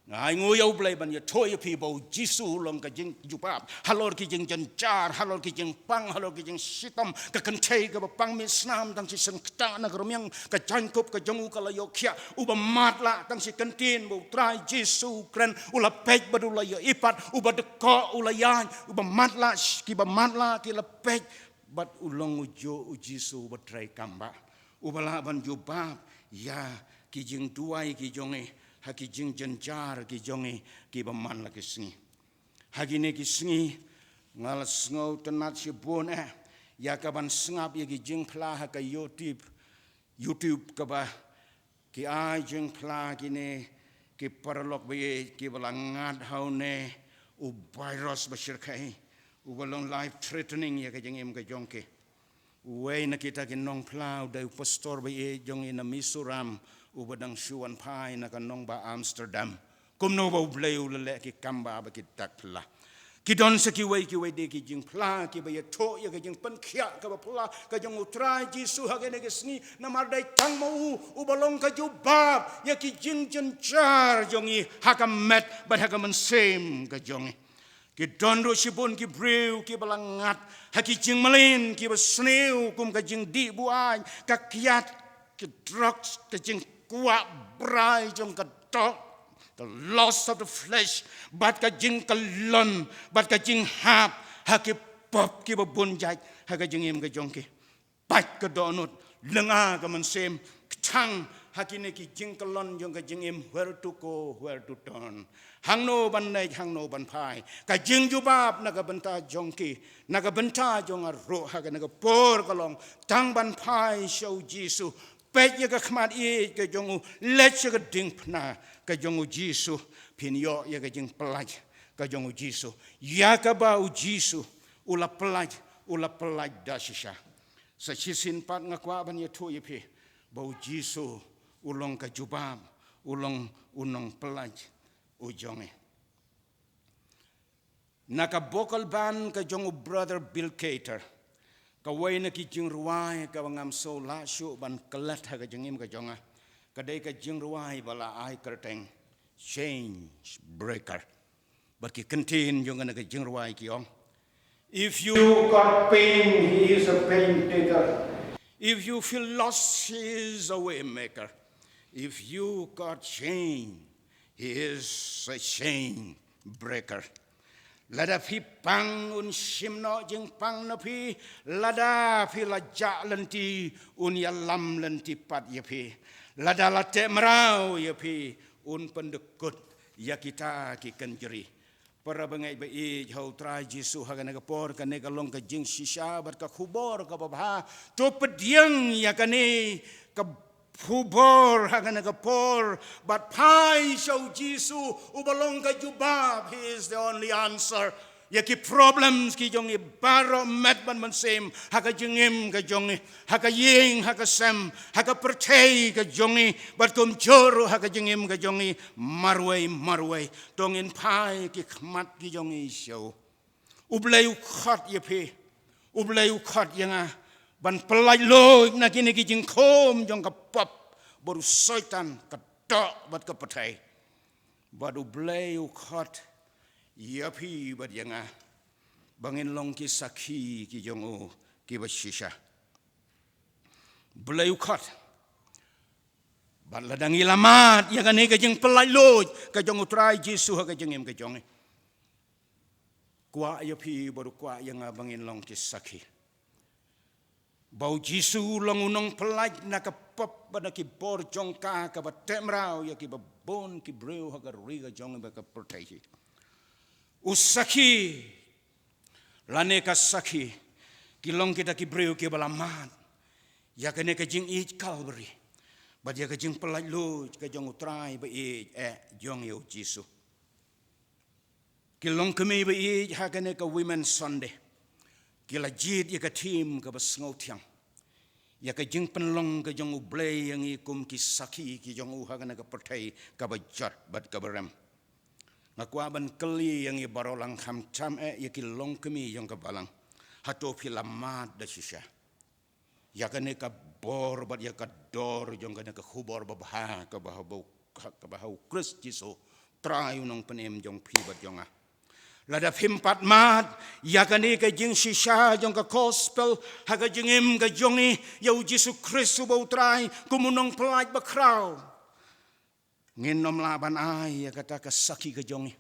Nga ainguh ïa U Blei ban ïathuh ïa phi ba U Jisu u long ka jingjubab halor ki jingjynjar, halor ki jingpang, halor ki jingshitom. Ka kynthei kaba pang mih snam tang shisien ktah na ka rmiang, ka jaiñkup ka jong u ka la ïoh khiah. Uba matlah, tang shi kyntien ba U Trai Jisu u kren, u la peit bad u la ïohi pat, uba dkoh u la ïaid, uba matlah, kiba matlah ki la peit bad u long ujuh U Jisu uba trei kam ba uba lah ban jubab ïa ki jingduwai ki jong ngi ha ki jingjynjar ki jong ngi kiba man la ki sngi. Ha kine ki sngi nga la sngewtynnat shibun eh ïa kaban sngap ïa ki jingphla ha ka YouTube, YouTube kaba ki ai jingphla kine ki paralok ba ïeit kiba la ngat ha une u virus ba shyrkhei, uba long life threatening ïa ka jingim ka jong ki. Uwei na kita ki nongphla u dei u pastor ba ïeit jong ngi na Mizoram, uba dang shu wan phai na ka nongbah Amsterdam. Kumno ba U Blei u la leh ki kam ba, ba ki dak phla. Ki don sa kiwei kiwei de ki jingphla kiba ïathuh ïa ka jingpynkhiah kaba phla ka jong U Trai Jisu ha kine ki sngi, namar dei tang ma u uba long ka jubab ïa ki jingjynjar jong ngi ha ka met bad ha ka mynsiem ka jong ngi. Ki don ruh shibun ki briew kiba la ngat ha ki jingmlien kiba sniew kum ka jingdih buaid, ka kiad, ki drugs, ka jingkwah brai jong ka doh, the lust of the flesh, bad ka jingkyllon bad ka jinghap ha ki pop kiba bun jait ha ka jingim ka jong ki. Pait ka dohnud, lynga ka mynsiem, kthang ha kine ki jingkyllon jong ka jingim, where to go, where to turn, hangno ban leit, hangno ban phai. Ka jingjubab na ka bynta jong ki, na ka bynta jong nga ruh ha kane ka por ka long tang ban phai sha U Jisu. Peit ïa ka khmat ïeit ka jong u, leit sha ka diengphna ka jong U Jisu, phin ïoh ïa ka jingpyllait ka jong U Jisu, ïa kaba U Jisu u la pyllait, u la pyllait da shisha. Sa shisien pat nga kwah ban ïathuh ïa phi ba U Jisu u long ka jubab, u long u nongpyllait u jong ngi. Na ka vocal band ka jong u Brother Bill Cater, kawei na ki jingrwai kaba ngam sngewlah shuh ban klet ha ka jingim ka jong nga ka dei ka jingrwai ba la ai kyrteng Chain Breaker. Bad ki kyntien jong kane ka jingrwai ki ong: If you got pain, he is a pain taker. If you feel lost, he is a way maker. If you got chain, he is a chain breaker. Lada phi pang, un shim noh jingpang na phi. Lada phi la jah lynti, un ïalam lynti pat ïa phi. Lada la teh mraw ïa phi, un pyndykut ïa kita ki kynjri. Para bangeit ba ïeit ha u Trai Jisu, ha kane ka por kane ka long ka jingshisha bad ka khubor kaba bha. To pdiang ïa kane ka khubor ha kane ka por bad phai sha u Jisu uba long ka jubab. He is the only answer ïa ki problems ki jong ngi baroh met bad mynsiem, ha ka jingim ka jong ngi, ha ka ïing ha ka sem, ha ka pyrthei ka jong ngi, bad kumjuh ruh ha ka jingim ka jong ngi marwei marwei. To ngin phai ki khmat ki jong ngi sha u. U Blei u khot ïa phi, u Blei u khot ïa nga ban pyllait luid na kine ki jingkhum jong ka pop bad u Soitan, ka doh bad ka pyrthei. Bad u Blei u khot ïa phi bad ïa nga ba ngin long ki sakhi ki jong u kiba shisha. Blei u khot. Bad lada ngi la mad ïa kane ka jingpyllait luid ka jong u Trai Jisu ha ka jingim ka jong ngi, kwah ïa phi bad u kwah ïa nga ba ngin long ki sakhi ba u Jisu u long u nongpyllait na ka pop bad na ki bor jong ka, kaba teh mraw ïa kiba bun ki briew ha ka ri ka jong ngi bad ka pyrthei hi. U sakhi lane ka sakhi ki long kita ki briew kiba la mad ïa kane ka jingïeit Kalbari bad ïa ka jingpyllait luid ka jong u Trai ba ïeit eh jong ngi u Jisu. Ki longkmie ba ïeit, ha kane ka Women's Sunday ki la jied ïa ka theme kaba sngewthiang, ïa ka jingpynlong ka jong u Blei ïa ngi kum ki sakhi ki jong u ha kane ka pyrthei kaba jot bad kaba rem. Nga kwah ban kylli ïa ngi baroh lang, khamtam eh ïa ki longkmie jong ka balang, hato phi la mad da shisha ïa kane ka bor bad ïa ka dor jong kane ka khubor babha kaba ha u, kaba ha u Khrist Jisu, Trai u Nongpynim jong phi bad jong nga? Lada phim pat mad ïa kane ka jingshisha jong ka gospel ha ka jingim ka jong ngi, ïa u Jisu Khrist uba u Trai kum u nongpyllait bakhraw, ngin nym lah ban ai ïa kata ka sakhi ka jong ngi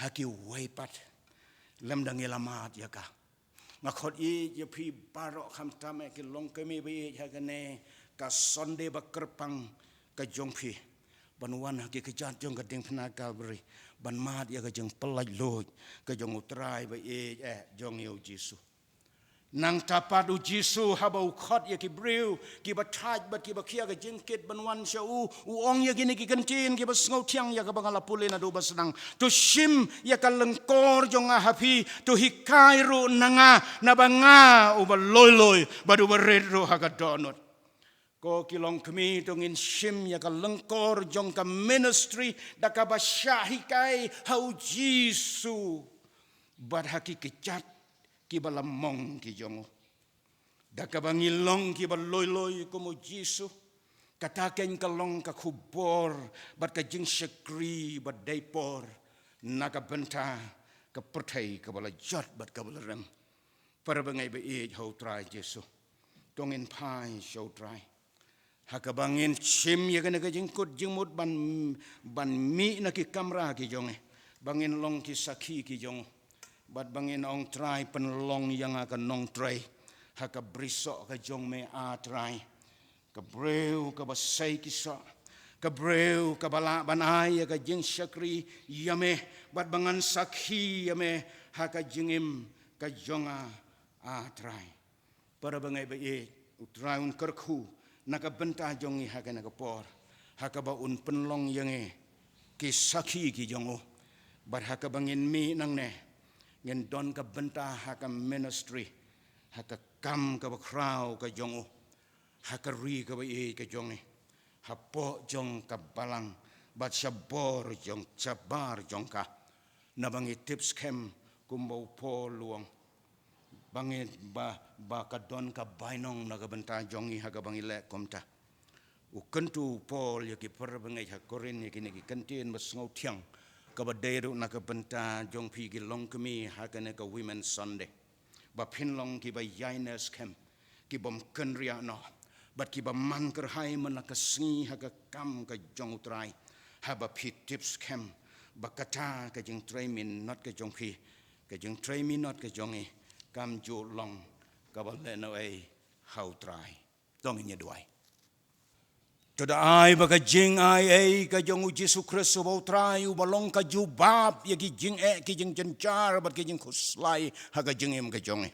ha kiwei pat lymda ngi la mad ïa ka. Nga khot ïa phi baroh, khamtam eh ki longkmie ba ïeit, ha kane ka Sunday ba kyrpang ka jong phi, ban wan ha ki kjat jong ka diengphna Kalbari ban mad ïa ka jingpyllait luid ka jong u Trai ba ïeit eh jong ngi u Jisu. Nangta pat u Jisu haba u khot ïa ki briew kiba thait bad kiba khia ka jingkit ban wan sha u, u ong ïa kine ki kyntien kiba sngewthiang ïa kaba nga la pule naduh ba sdang: To shim ïa ka lyngkor jong nga ha phi, to hikai ruh na nga, naba nga uba lui lui bad uba rit ruh ha ka dohnud. Ko ki longkmie, to ngin shim ïa ka lyngkor jong ka ministry da kaba shah hikai ha u Jisu bad ha ki kjat kiba la mong ki jong u. Da kaba ngi long kiba lui lui kum u Jisu, kata keiñ ka long ka khubor bad ka jingshakri ba dei por na ka bynta ka pyrthei kaba la jot bad kaba la rem. Para bangeit ba ïeit ha u Trai Jisu, to ngin phai sha u Trai ha kaba ngin shim ïa kane ka jingkut jingmut ban, ban mih na ki kamra ki jong ngi, ba ngin long ki sakhi ki jong u, bad ba ngin ong: Trai, pynlong ïa nga ka nongtrei ha ka brisoh ka jong me, A Trai. Ka briew kaba sei ki soh, ka briew kaba lah ban ai ïa ka jingshakri ïa me bad ba ngan sakhi ïa me ha ka jingim ka jong nga, A Trai. Para bangeit ba ïeit, u Trai un kyrkhu na ka bynta jong ngi ha kane ka por, ha kaba un pynlong ïa ngi ki sakhi ki jong u. Bad ha kaba ngin mih nangne, ngin don ka bynta ha ka ministry, ha ka kam kaba khraw ka jong u, ha ka ri kaba ïeit ka jong ngi, hapoh jong ka balang bad shabar jong, shabar jong ka. Naba ngi tip skhem kumba u Paul u ong, ba ngi, ba, ba ka don ka bainong na ka bynta jong ngi ha kaba ngi leh kumta. U kyntu u Paul ïa ki para bangeit ha Korinth ïa kine ki kyntien ba sngewthiang, kaba dei ruh na ka bynta jong phi ki longkmie ha kane ka Women's Sunday, ba phin long kiba ïaineh skhem, ki bym kynriah noh, bad kiba man kyrhai man la ka sngi ha ka kam ka jong u Trai, haba phi tip skhem ba kata ka jingtrei minot ka jong phi, ka jingtrei minot ka jong ngi, kam ju long kaba lehnohei ha u Trai. To ngin ïa duwai. To da ai ba ka jingai ei ka jong u Jisu Khrist uba u Trai, uba long ka jubab ïa ki jingeh, ki jingjynjar bad ki jingkhuslai ha ka jingim ka jong ngi.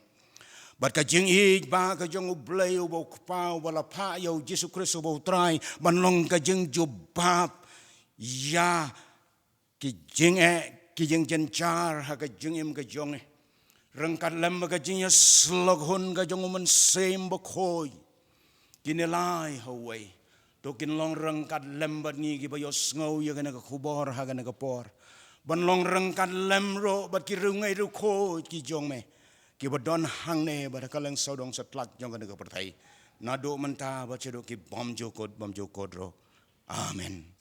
Bad ka jingïeit ba ka jong U Blei uba u Kpa, uba la phah ïa u Jisu Khrist uba u Trai ban long ka jingjubab ïa ki jingeh, ki jingjynjar ha ka jingim ka jong ngi. Ryngkat lem bad ka jingïasyllok hun ka jong U Mynsiem Bakhuid, kine lai ha uwei, to kin long ryngkat lem bad ngi kiba ïohsngew ïa kane ka khubor ha kane ka por. Ban long ryngkat lem ruh bad ki riewngeit riewkhuid ki jong me, kiba don hangne bad ha ka lyngsawdong satlak jong kane ka pyrthei, naduh mynta bad shaduh ki bymjukut bymjukut ruh. Amen.